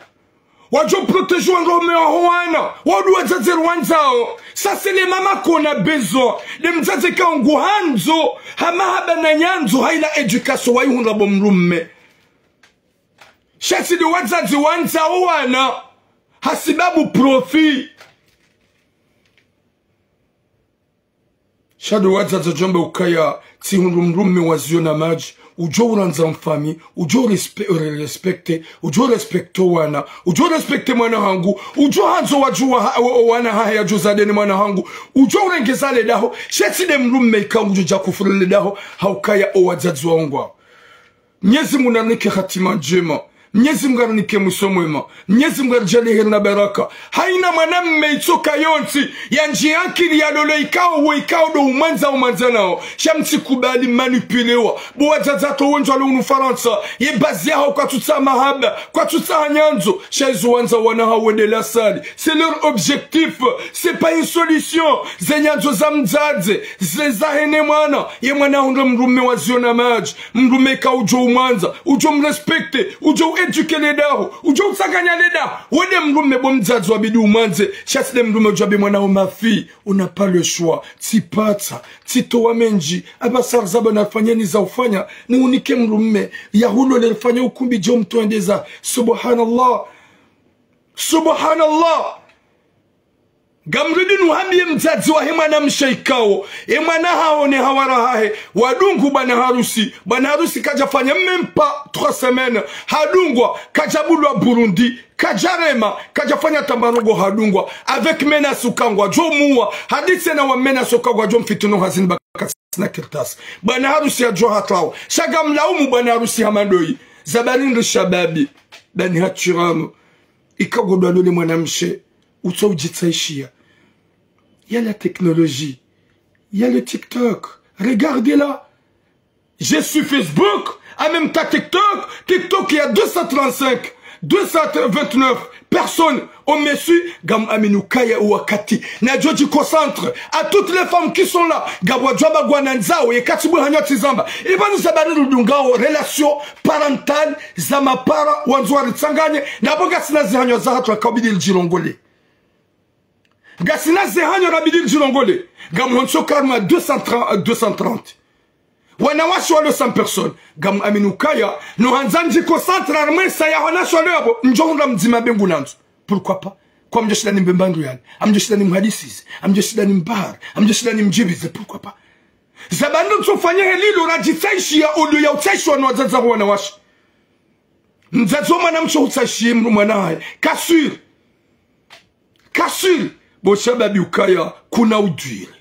Wadjo protéger wandrume waho wana, wandru wadzadze rwandzao. Ça, c'est les mamans qu'on a besoin. Nde mdzadze ka nguhandzo, ha mahaba na nyandzo, hayina éducation wayihundra bo mdrume. Sha tsi nde wadzadze wandzao wana, hasibabu profit. Sha ndo wadzadze wadjomba ukaya, tsihundru mdrume wa ziyo na madji, udjo urandza mfami, udjo respe-, respecter, udjo respecter wana, udjo respecter mwana hangu, udjo handzo wadjuwa ha-, o, o wana hahe yadjo zade ne mwana hangu, udjo urengeza le daho, sha tsi nde mdrume ikao ngudjo dja kufuru le daho, ha ukaya o wadzadze waongwa. Mnyezi Mungu narinike hatima ndjema. Mnyezi Mungu narinike mwiso mwema. Mnyezi Mungu naridjaanliye heri na baraka. Hayina mwanamme itsoka yontsi, yandji yankili yalolwe ikao, wo ikao ndo umwandza umwandza nao. Sha mtsikubali manipulewa. Bo wadzadze watru wendji walo hunu Farantsa. Ye bazi yaho kwatsutsaha mahaba, kwatsutsaha nyandzo. Sha izo wandzao wana hawo wende lasali. C'est leur objectif. C'est pas une solution. Ze nyandzo za mdzadze, ze zahe ne mwana. Ye mwana hundre mdrume wa ziyo na madji. Mdrume ka udjo umwandza, udjo mrespecter, udjo uéduquer le daho, udjo utsanganya le daho. Wende mdrume bo mdzadze wabidi umwandze, sha tsi nde mdrume udjo wambe mwana wo ma fille, on n'a pas le choix. Tsipatsa, tsitowa mendji, aba sar zaba na fanyeni za ufanya, ni unike mdrume, ya hulole fanya ukumbi djo mtwendeza. Subhanallah. Subhanallah. Ngamrudi nuhambiye mdzadze wahe mwanamshe ikao, e mwana haho ne hawara hahe, wadungu bwana harusi, bwana harusi kadjafanya même pas trois semaines, hadungwa, kadjabulwa Burundi, kadjarema, kadjafanya tambarongo hadungwa, avec menace uka ngwadjo muwa, hadisi na wa menace uka ngwadjo mfitini hazini ba katsina kartasi. Bwana harusi yadjo hatrawa, sha ngamlaumu bwana harusi hama ndoyi, zabari ndri shababi, dani hatirano, ikao ngodjo lole mwanamshe, utso udjitsaishiya. Il y a la technologie. Il y a le TikTok. Regardez là. Je suis Facebook, en même temps TikTok. TikTok, il y a deux cent trente-cinq, deux cent vingt-neuf personnes ont me suivi. Ngam amini ukaya wakati nadjo dji concentrer à toutes les femmes qui sont là. Ngapvo wadjo amba ngwanandzao, ye katsi bwe hanywa tsi zamba. Ipvanu zabari rudungao relation parentale za mapara wandzo waritsanganye. Nabo ngasina zihanywa zahatru ikao bidi ridjilongole. Ngasina zihanywa rabidi ridjilongole. Ngamhontso karma deux cent trente, euh, deux cent trente. Wanawashe walo cent personnes. Ngam amini ukaya, no handza ndji concentrer harumwa saya wanawashe walo yabo, ndjo hundra mdzima be ngunandzo. Pourquoi pas? Kwa mdjo shinda nimbe mbandru yani. Amdjo shinda nimhadisize. Amdjo shinda nimbahari. Amdjo shinda nimdjibize. Pourquoi pas? Zabari ndo ntso fanya he lilo radjitsaishiya odo ya utsaishiwa no wadzadze waho wanawashe. Mdzadze wa mwanamshe hutsaishiye mdru mwana hahe. Ka sûr. Ka sûr. Bo shababi ukaya, kuna udwire.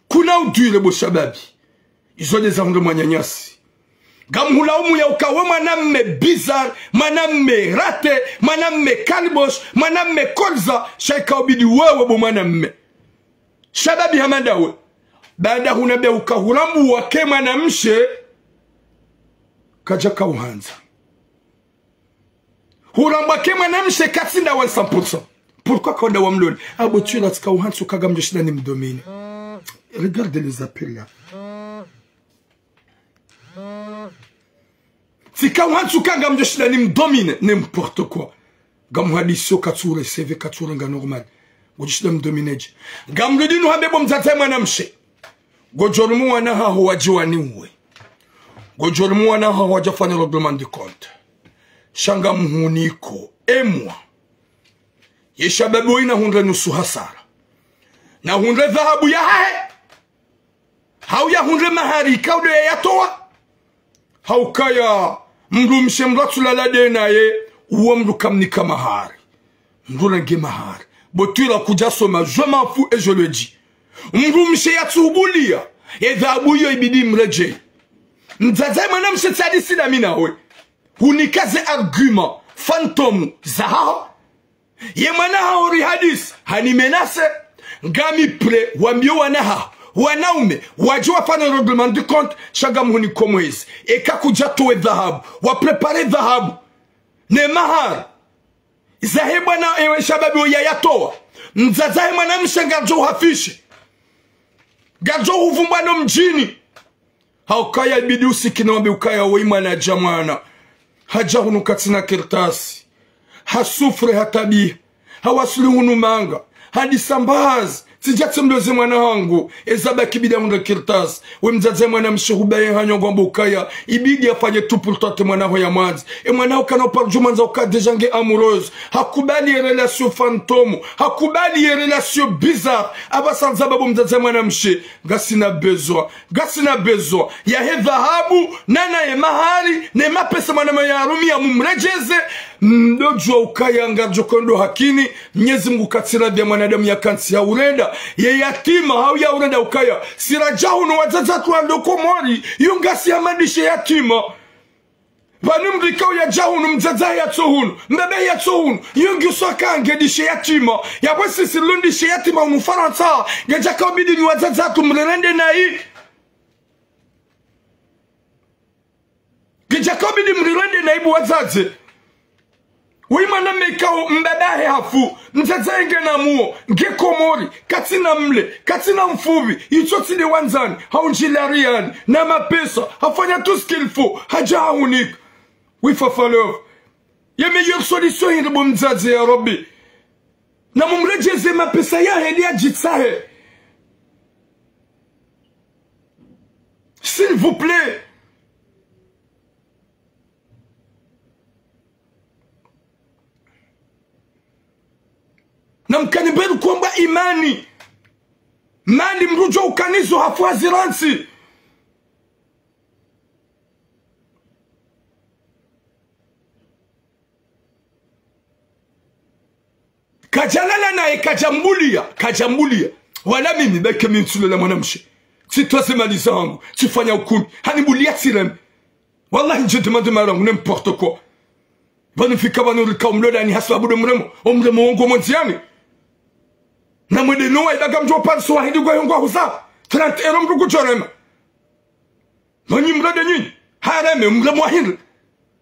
Kuna udwire bo shababi. Izo nde zahundre mwananyasi. Ngamhulaumu ya uka we mwanamme bizarre, mwanamme raté, mwanamme kalbosh, mwanamme kolza, sha ikao bidi wewe bo mwanamme. Shababi hama ndawe. Baada hunambia uka hurambuwa ke mwanamshe, kadjaka uhandza. Hurambuwa ke mwanamshe katsi ndawe cent pour cent. Pourquoi ka ndawe mlole? Abo tu là tsika uhantsi uka ngamdjo shinda nimdomine. Regarde les appels là. Tsika uhantsi uka ngamdjo shinda nimdomine. N'importe quoi. Ngamhadisiyo katsu recevoir, katsu renga normal. Ngodjo shinda mdomine dje? Ngamrudi nuhambe bo mdzadze mwanamshe. Ngodjo rumu wana haho wadje waniuwe. Ngodjo rumu wana haho wadje wafanye règlement de compte. Sha ngamhuniko, emwa. Ye shababi woyi nahundre nusu hasara. Nahundre dhahabu yahahe. Hau yahundre mahari ikao ndo yayatowa. Ha ukaya, mdrumshe mdru atsulala de naye, uwo mdru kamnika mahari. Mdru renge mahari. Bo twira kudja soma, je m'en fous et je le dis. Mdrumshe yatsuhubuliya, ye dhahabu iyo ibidi mredjeye. Mdzadze mwanamshe tsi hadisi na mi nawe. Hunika ze argument fantôme zahaho. Ye mwana haho rihadisi, hani menacer, ngami prêt, wambiyo wana haho, wanaume, wadje wafanye règlement de compte, sha ngamhuniko mwezi. Eka kudja towe dhahabu, wa préparer dhahabu. Ne mahari. Zahe bwana, ewe shababi woyi yayatowa. Mdzadze wahe mwanamshe ngardjo uhafishe. Ngardjo uhuvumbwa no mdjini. Ha ukaya ibidi usikine wambe ukaya woyi mwana hadja mwana. Hadja hunu katsina kartasi. Hasouffre, hatabiha. Hawaswili hunu manga. Hadi sambazi. Tsidja tsemloze mwana hangu. Eza baki bila hundra kartasi. We mdzadze mwana mshe hubaye hanyo ngwambo ukaya. Ibidi afanye tout pour tenter mwana ho ya mwandzi. E mwana ho kana uparo djo mwandza uka déjà nge amoureuse. Hakubali ye relation fantôme. Hakubali ye relation bizarre. Apvasa ndzaba bo mdzadze mwana mshe. Ngasina besoin. Ngasina besoin yahe dhahabu, nana ye mahari, ne mapesa mwana mshe yarumiya mumredjeze. Mdodjuwa ukaya ngardjo kondo hakini, Mnyezi Mungu katsi radhi ya mwanadamu yakantsi ya urenda, ye yatima, hau ya urenda ukaya. Sira dja hunu wadzadze watru walo Komori, yu ngasi hama ndishe yatima. Pvanu mdru ikao yadja hunu, mdzadze yatso hunu, mbaba yatso hunu, yo ngiyo uswa ka nge ndishe yatima. Yapvo sisi rilo ndishe yatima hunu Farantsa, ngedjaka ubidi nyi wadzadze watru mrirende nayi. Ngedjaka ubidi mrirende nayi bo wadzadze. Woyi mwana mme ikao mbaba hahe hafu, mdzadze ngena muo, nge Komori, katsina mle, katsina mfupvi, itso tsi nde wandzani, haundjila riyani, na mapesa, hafanya tout ce qu'il faut, hadja hahunika. Wi Fafa Love. Ye meilleure solution hindri bo mdzadze ya Rabbi. Na mumredjeze mapesa yahe ili yadjitsahe. S'il vous plaît. Na mkani mbeli kwamba imani. Mali mdru djo ukanizo hafu hazirantsi. Kadjalala naye, kadjambuliya, kadjambuliya. Wala mimi, beke mi ntsulola mwana mshe. Tsitowa ze mali zangu, tsifanya ukumi. Hanimbuliya tsireme. Wallahi, ndje demande mali yangu, n'importe quoi. Pvanu fika pvanu rika umlola ni hasababu ndo mremo, o mremo wongo mondziani. Na mwende nowa ibaga mdjo pariso wahindi kwa yongo huza. Trente euros mdru kudjorema. Manyi mlode nyinyi. Hareme, mle mwahindre.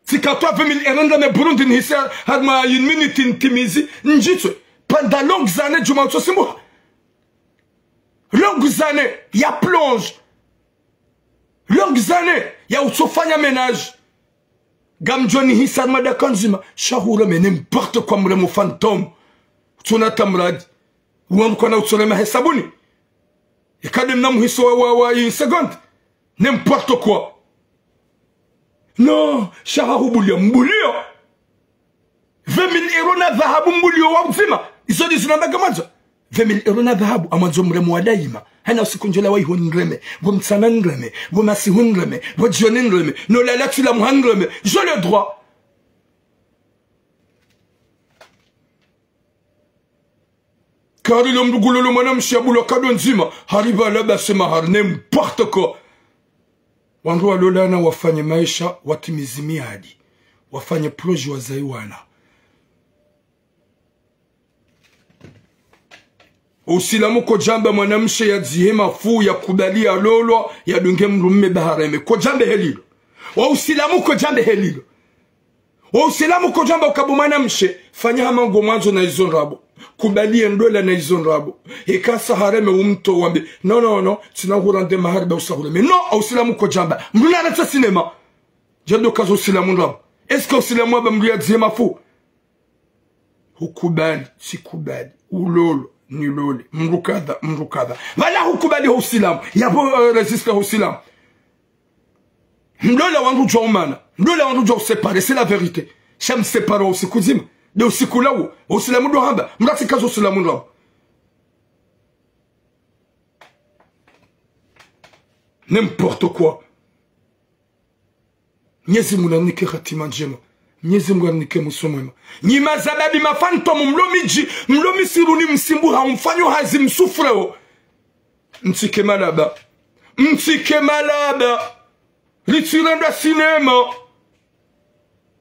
Tsikatwa vingt mille euros ndame Burundi nihise harumwa une minute ntimizi. Ndjitswe. Pendant longues années, djuma utso simbuha. Longues années ya plonge. Longues années ya utsofanya ménage. Ngamdjo nihisa harumwa daka ndzima. Sha hureme n'importe quoi, mremo fantôme. Utsona tamradi. Uwa mkwana utsorema he sabuni. Ikade mna muhiso wa, wa, wa une seconde. N'importe quoi. Non, sha hahubuliya, mbuliya. Vingt mille euros na dhahabu mbuliya wa udzima. Izo ndizo nambaga mwandzo. Vingt mille euros na dhahabu, amwandzo mremo wa daima. Hana usiku ndjola wa iho nreme, bo mtsana nreme, bo masihu nreme, bo djioni nreme, no lala tsila muha nreme. J'ai le droit. Kari lo mdru kulolo mwana mshe ya bulwa kado ndzima, hari pvala basi mahari, n'importe quoi. Wandru walolana wafanye maesha, watimizi miadi, wafanye projet wazayi wana. Usilamu kodjamba mwana mshe yadzihe mafu, yakubali yalolwa, yadunge mdru mme ba hareme. Kodjambe helilo. Wa usilamu kodjambe helilo. Wo usilamu kodjamba uka bo mwana mshe, fanya hama ngo mwandzo na izo ndrabo. Kubali ye ndola na izo ndrabo. Ikasa hareme umto wambe. Non, non, non, tsina hurendre mahari ba usa hureme. Non, wo usilamu kodjamba. Mdru na ratsa cinéma. Djado kazo usilamu ndrabo. Est-ce que usilamu wamba mdru yadzihe mafu? Hukubali, tsikubali. Ulolo, nilole. Mdru kadha, mdru kadha. Pvala hukubali ho usilamu. Yapvo, euh, résister ho usilamu. Mlola wandru djwa umana. Mlola wandru djwa uséparer, c'est la vérité. Sha mséparer wa usiku dzima. Nde usiku lawo. Usilamu ndo hamba. Mratsi kazo usilamu ndo hamba. N'importe quoi. Mnyezi Mungu narinike hatima ndjema. Mnyezi Mungu narinike mwiso mwema. Nyi mazababi ma fantôme, mlo midji, mlo misiruni msimbuha, mfanyo hazi msouffreo. Mtsike malaba. Mtsike malaba. Ritsirenda cinéma.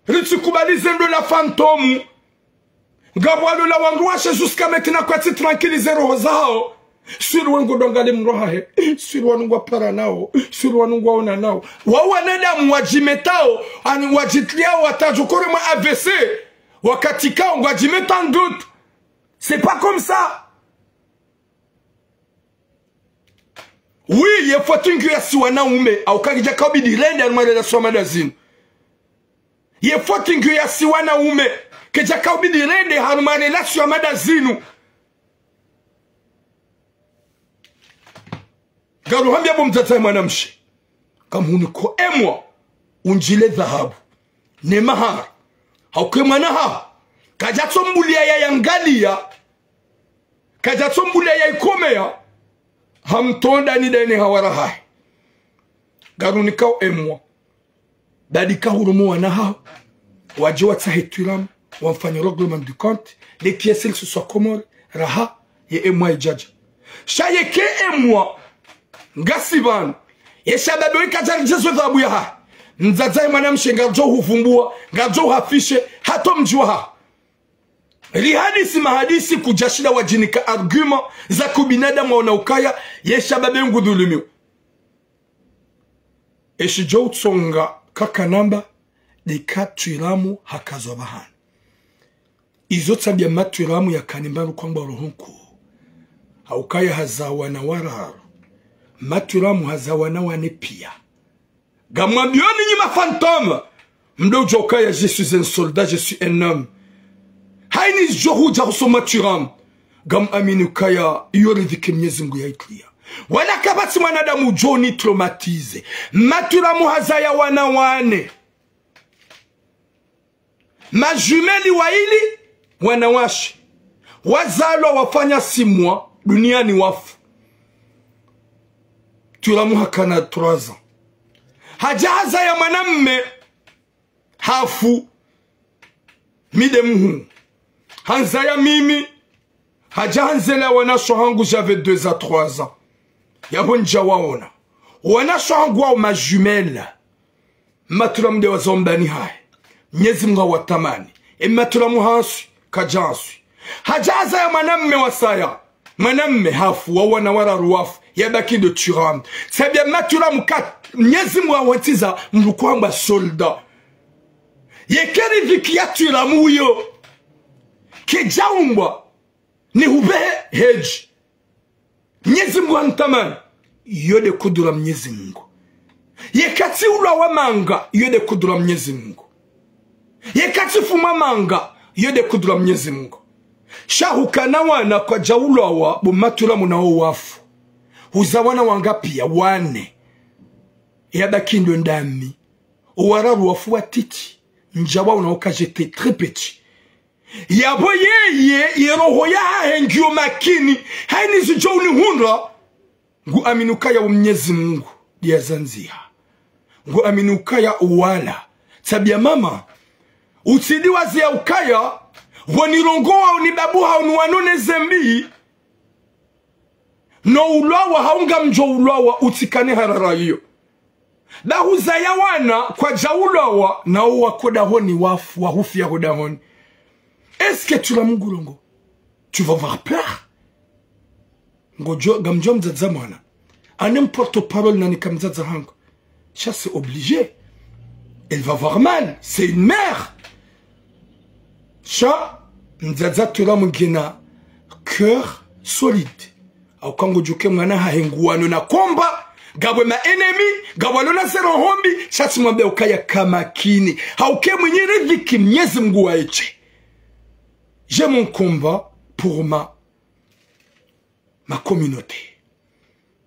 Ritsikubali ze ndola fantôme. Ngapvo walola wandru washe jusqu'à maintenant kwatsi tranquilliser roho zawo. Swiri wengo dongali mdru hahe. Swiri wanu ngwa para nawo. Swiri wanu ngwa ona nawo. Wa wanadamu wadjimetao, ani wadjitriao watadjo kore mwa A V C. Wakati kao ngwadjimeta en doute. C'est pas comme ça. Oui, ye faute ngiyo ya si wanaume, au kakidja kaubidi rende harumwa relation madazini. Ye faute ngiyo ya si wanaume. Kedjaka ubidi rende harumwa relation ya mada zinu. Ngaruhambia bo mdzadze mwanamshe, kamhuniko emwa, undjile dhahabu ne mahari. Hauka emwana haho kadjatsombulia ya yangaliya, kadjatsombulia ya ikomeya, hamtonda ni dene hawara hahe. Ngarunikao emwa, badi kahurumwa wana haho, wadje watsahe twiramu, wamfanye règlement de compte, de kiesel suswa Komori, raha ye emwa idjadja. Sha yeke emwa ngasi pvanu, ye shababi oyi kadjaridjezo dhahabu yahahe, mdzadze ye mwanamshe ngaridjo huvumbua, ngaridjo uhafishe, hata omdji wahaho. Rihadisi mahadisi kudjashinda wadjinika argument za kiubinadamu waona ukaya ye shababi ngudhulumiwa. Eshidjo utsonga kakanamba, de ka twiramu hakazwa pvahanu. Izo tsambia matwiramu yakana mbapvi kwamba roho nkuu. Haukaya hazaa wana wararu. Matwiramu hazaa wana wane pia. Ngamwambioni nyi ma fantômes, mdo udjo ukaya, je suis un soldat, je suis un homme. Haini zidjo hudja husoma twiramu, ngamwamini ukaya iyo ridhiki Mnyezi Mngu ya itria. Wala kapvatsi mwanadamu udjo ni traumatiser. Matwiramu hazaya wana wane. Ma jumelles waili, wanawashe. Wazalwa wafanya six mois duniani wafu. Twiramu hakana trois ans. Hadja hazaya mwanamme, hafu. Mi de mhuu. Hanzaya mimi. Hadja hanzela wanashe hangu, j'avais deux à trois ans. Yapvo ndja waona. Wanashe hangu wao ma jumelles. Matwiramu de wazao mbani hahe. Mnyezi Mngu hawatamani. E matwiramu hanswi, kadja hanswi. Hadja hazaya mwanamme wasaya. Mwanamme hafu, wa wana wararu wafu. Yabaki de twiramu. Tsambia matwiramu ka, Mnyezi Mngu hawantsiza mdru kwamba soldat. Yeke ridhiki ya twiramu uyo kedjaumbwa ni hupvehe hedji. Mnyezi Mngu hantamani, iyo de kudura Mnyezi Mngu. Yeka tsi ulwawa manga, iyo de kudura Mnyezi Mngu. Yeka tsi fuma manga, iyo de kudura Mnyezi Mngu. Sha hukana wana kwadja ulwawa, bo matwiramu nao wafu. Huza wana wanga pia, wane. Yabaki ndo ndami. Owararu wafu watiti. Ndja waona uka j'étais très petit. Yapvo yeye, ye roho yahahe ngiyo makini, haini zidjo unihundra, nguamini ukaya wo Mnyezi Mngu, ndiye azandziha. Nguamini ukaya uwala. Tsambia mama, utsidi waziya ukaya, wonirongowa, onibabuha, oniwanone zembi, no ulwawa, haunga mdjo ulwawa, utsikane harara iyo. Ba huzaya wana kwadja ulwawa, nao wako dahoni wafu, wahufia ho dahoni. Est-ce que tu l'as, mon goulongo? Tu vas avoir peur? Ngodjo, ngamdjo mdzadza mwana. Ane porte-parole nani ka mdzadza hangu. Ça, c'est obligé. Elle va avoir mal. C'est une mère. Sha, mdzadza twiramu ngena cœur solide. Hauka ngudjuwa uka mwana hahe nguwano na komba, ngapvo ma ennemis, ngapvo walona ze roho mbi, sha tsi mwambe ukaya ka makini. Hauka mwinyi ridhiki Mnyezi Mngu waeshe. J'ai mon combat pour ma, ma communauté.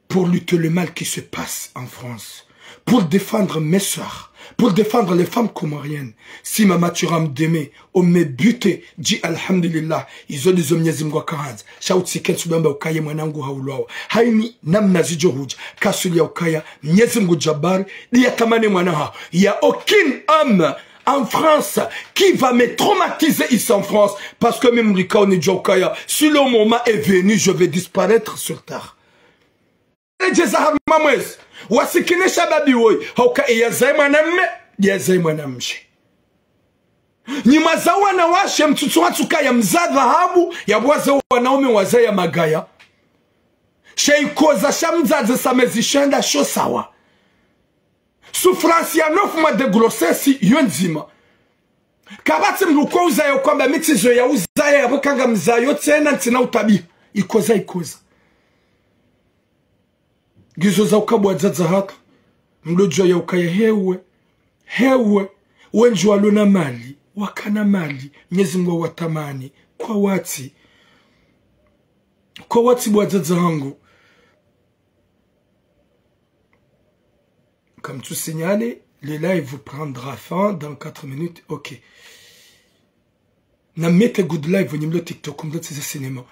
Pour lutter le mal qui se passe en France, pour défendre mes sœurs, pour défendre les femmes comoriennes. Si mama twiramu demain, on me bute, dis alhamdulillah, izo ndizo Mnyezi Mngu akahandza. Sha utsike ntsu bamba ukaya mwanangu haulwawa. Haini namna zidjo hudja, kasulia ukaya, Mnyezi Mngu Jabari, ndiye atamani mwana haho. Il y a aucune âme en France qui va me traumatiser ici en France, parce que mimi mrikao nidjuwa ukaya, si le moment est venu, je vais disparaître sur terre. Redjeza harumwa mwezi, wasikine shababi woyi, hauka eyazaye mwanamme, ndiye yazaye mwanamshe. Nyi mwaza wanawashe, mtsutsu watsuka ya mza dhahabu, ya bwaze wanaume wazaya magaya. She ikoza sha mdzadze sa mezi shenda sho sawa. Souffrance ya neuf mois de grossesse yo ndzima. Kapvatsi mdru ko uzaya ukwamba mi tsizo ya uzaya, yapvo ka ngamzayo tsena ntsina utabiha. Ikoza, ikoza. Ngizo za ukabwa dzadza haka. Mdru djuwa ya ukaya hewe. Hewe. Wendji walo na mali, wakana mali, Mnyezi Mungu watamani. Kwa wati. Kwa wati bo wadzadze hangu. Comme tu signalé, le live prendra fin dans quatre minutes. Ok. Na mete good live nyi mlo TikTok, mlo tsi za sinema.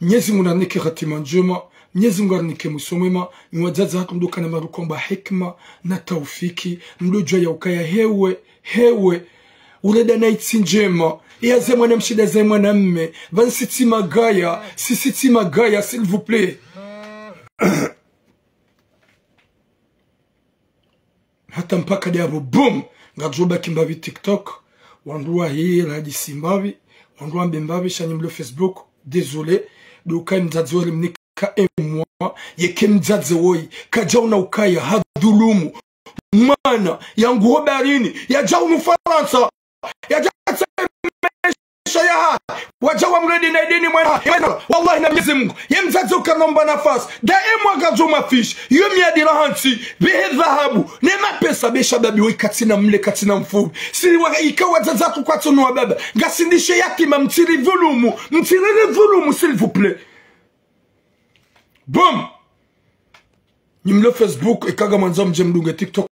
Mnyezi Mungu narinike hatima ndjema, Mnyezi Mungu narinike mwiso mwema, nyi wadzadze hatru mdo kana marukomba hikima na taufiki, mdo djuwa ya ukaya hewe, hewe, ureda na itsi ndjema, ya ze mwana mshe nda ze mwana mme, pvanu sisi tsi magaya, sisi tsi magaya, s'il vous plaît. Hata mpaka de apvo, boum! Ngaridjo baki mbapvi TikTok, wandru wahiye radisi mbapvi, wandru wambe mbapvi, sha nyi mlo Facebook, désolé, de ukaya mdzadze wori mnika emwa, yeke mdzadze woyi, kadjaona ukaya hadhulumu mwana, yangu ho baharini, yadja hunu Farantsa, yadja tsemesha yaha, wadja wamredi na ideni mwana, wallahi na Mnyezi Mungu, ye mdzadze uka nomba nafasi, daima kadjo mafishi, yo miadi rahantsi, behe dhahabu, ne mapesa, be shababi woyi katsina mle, katsina mfupvi. Siri wa, ika wadzadze hatru kwatsu nuwa baba, ngasi ndishe yatima, mtsiri dhulumu, mtsiri dhulumu, s'il vous plaît. Boum! Nyi mlo Facebook, eka ngamwandzo mdje mdunge TikTok,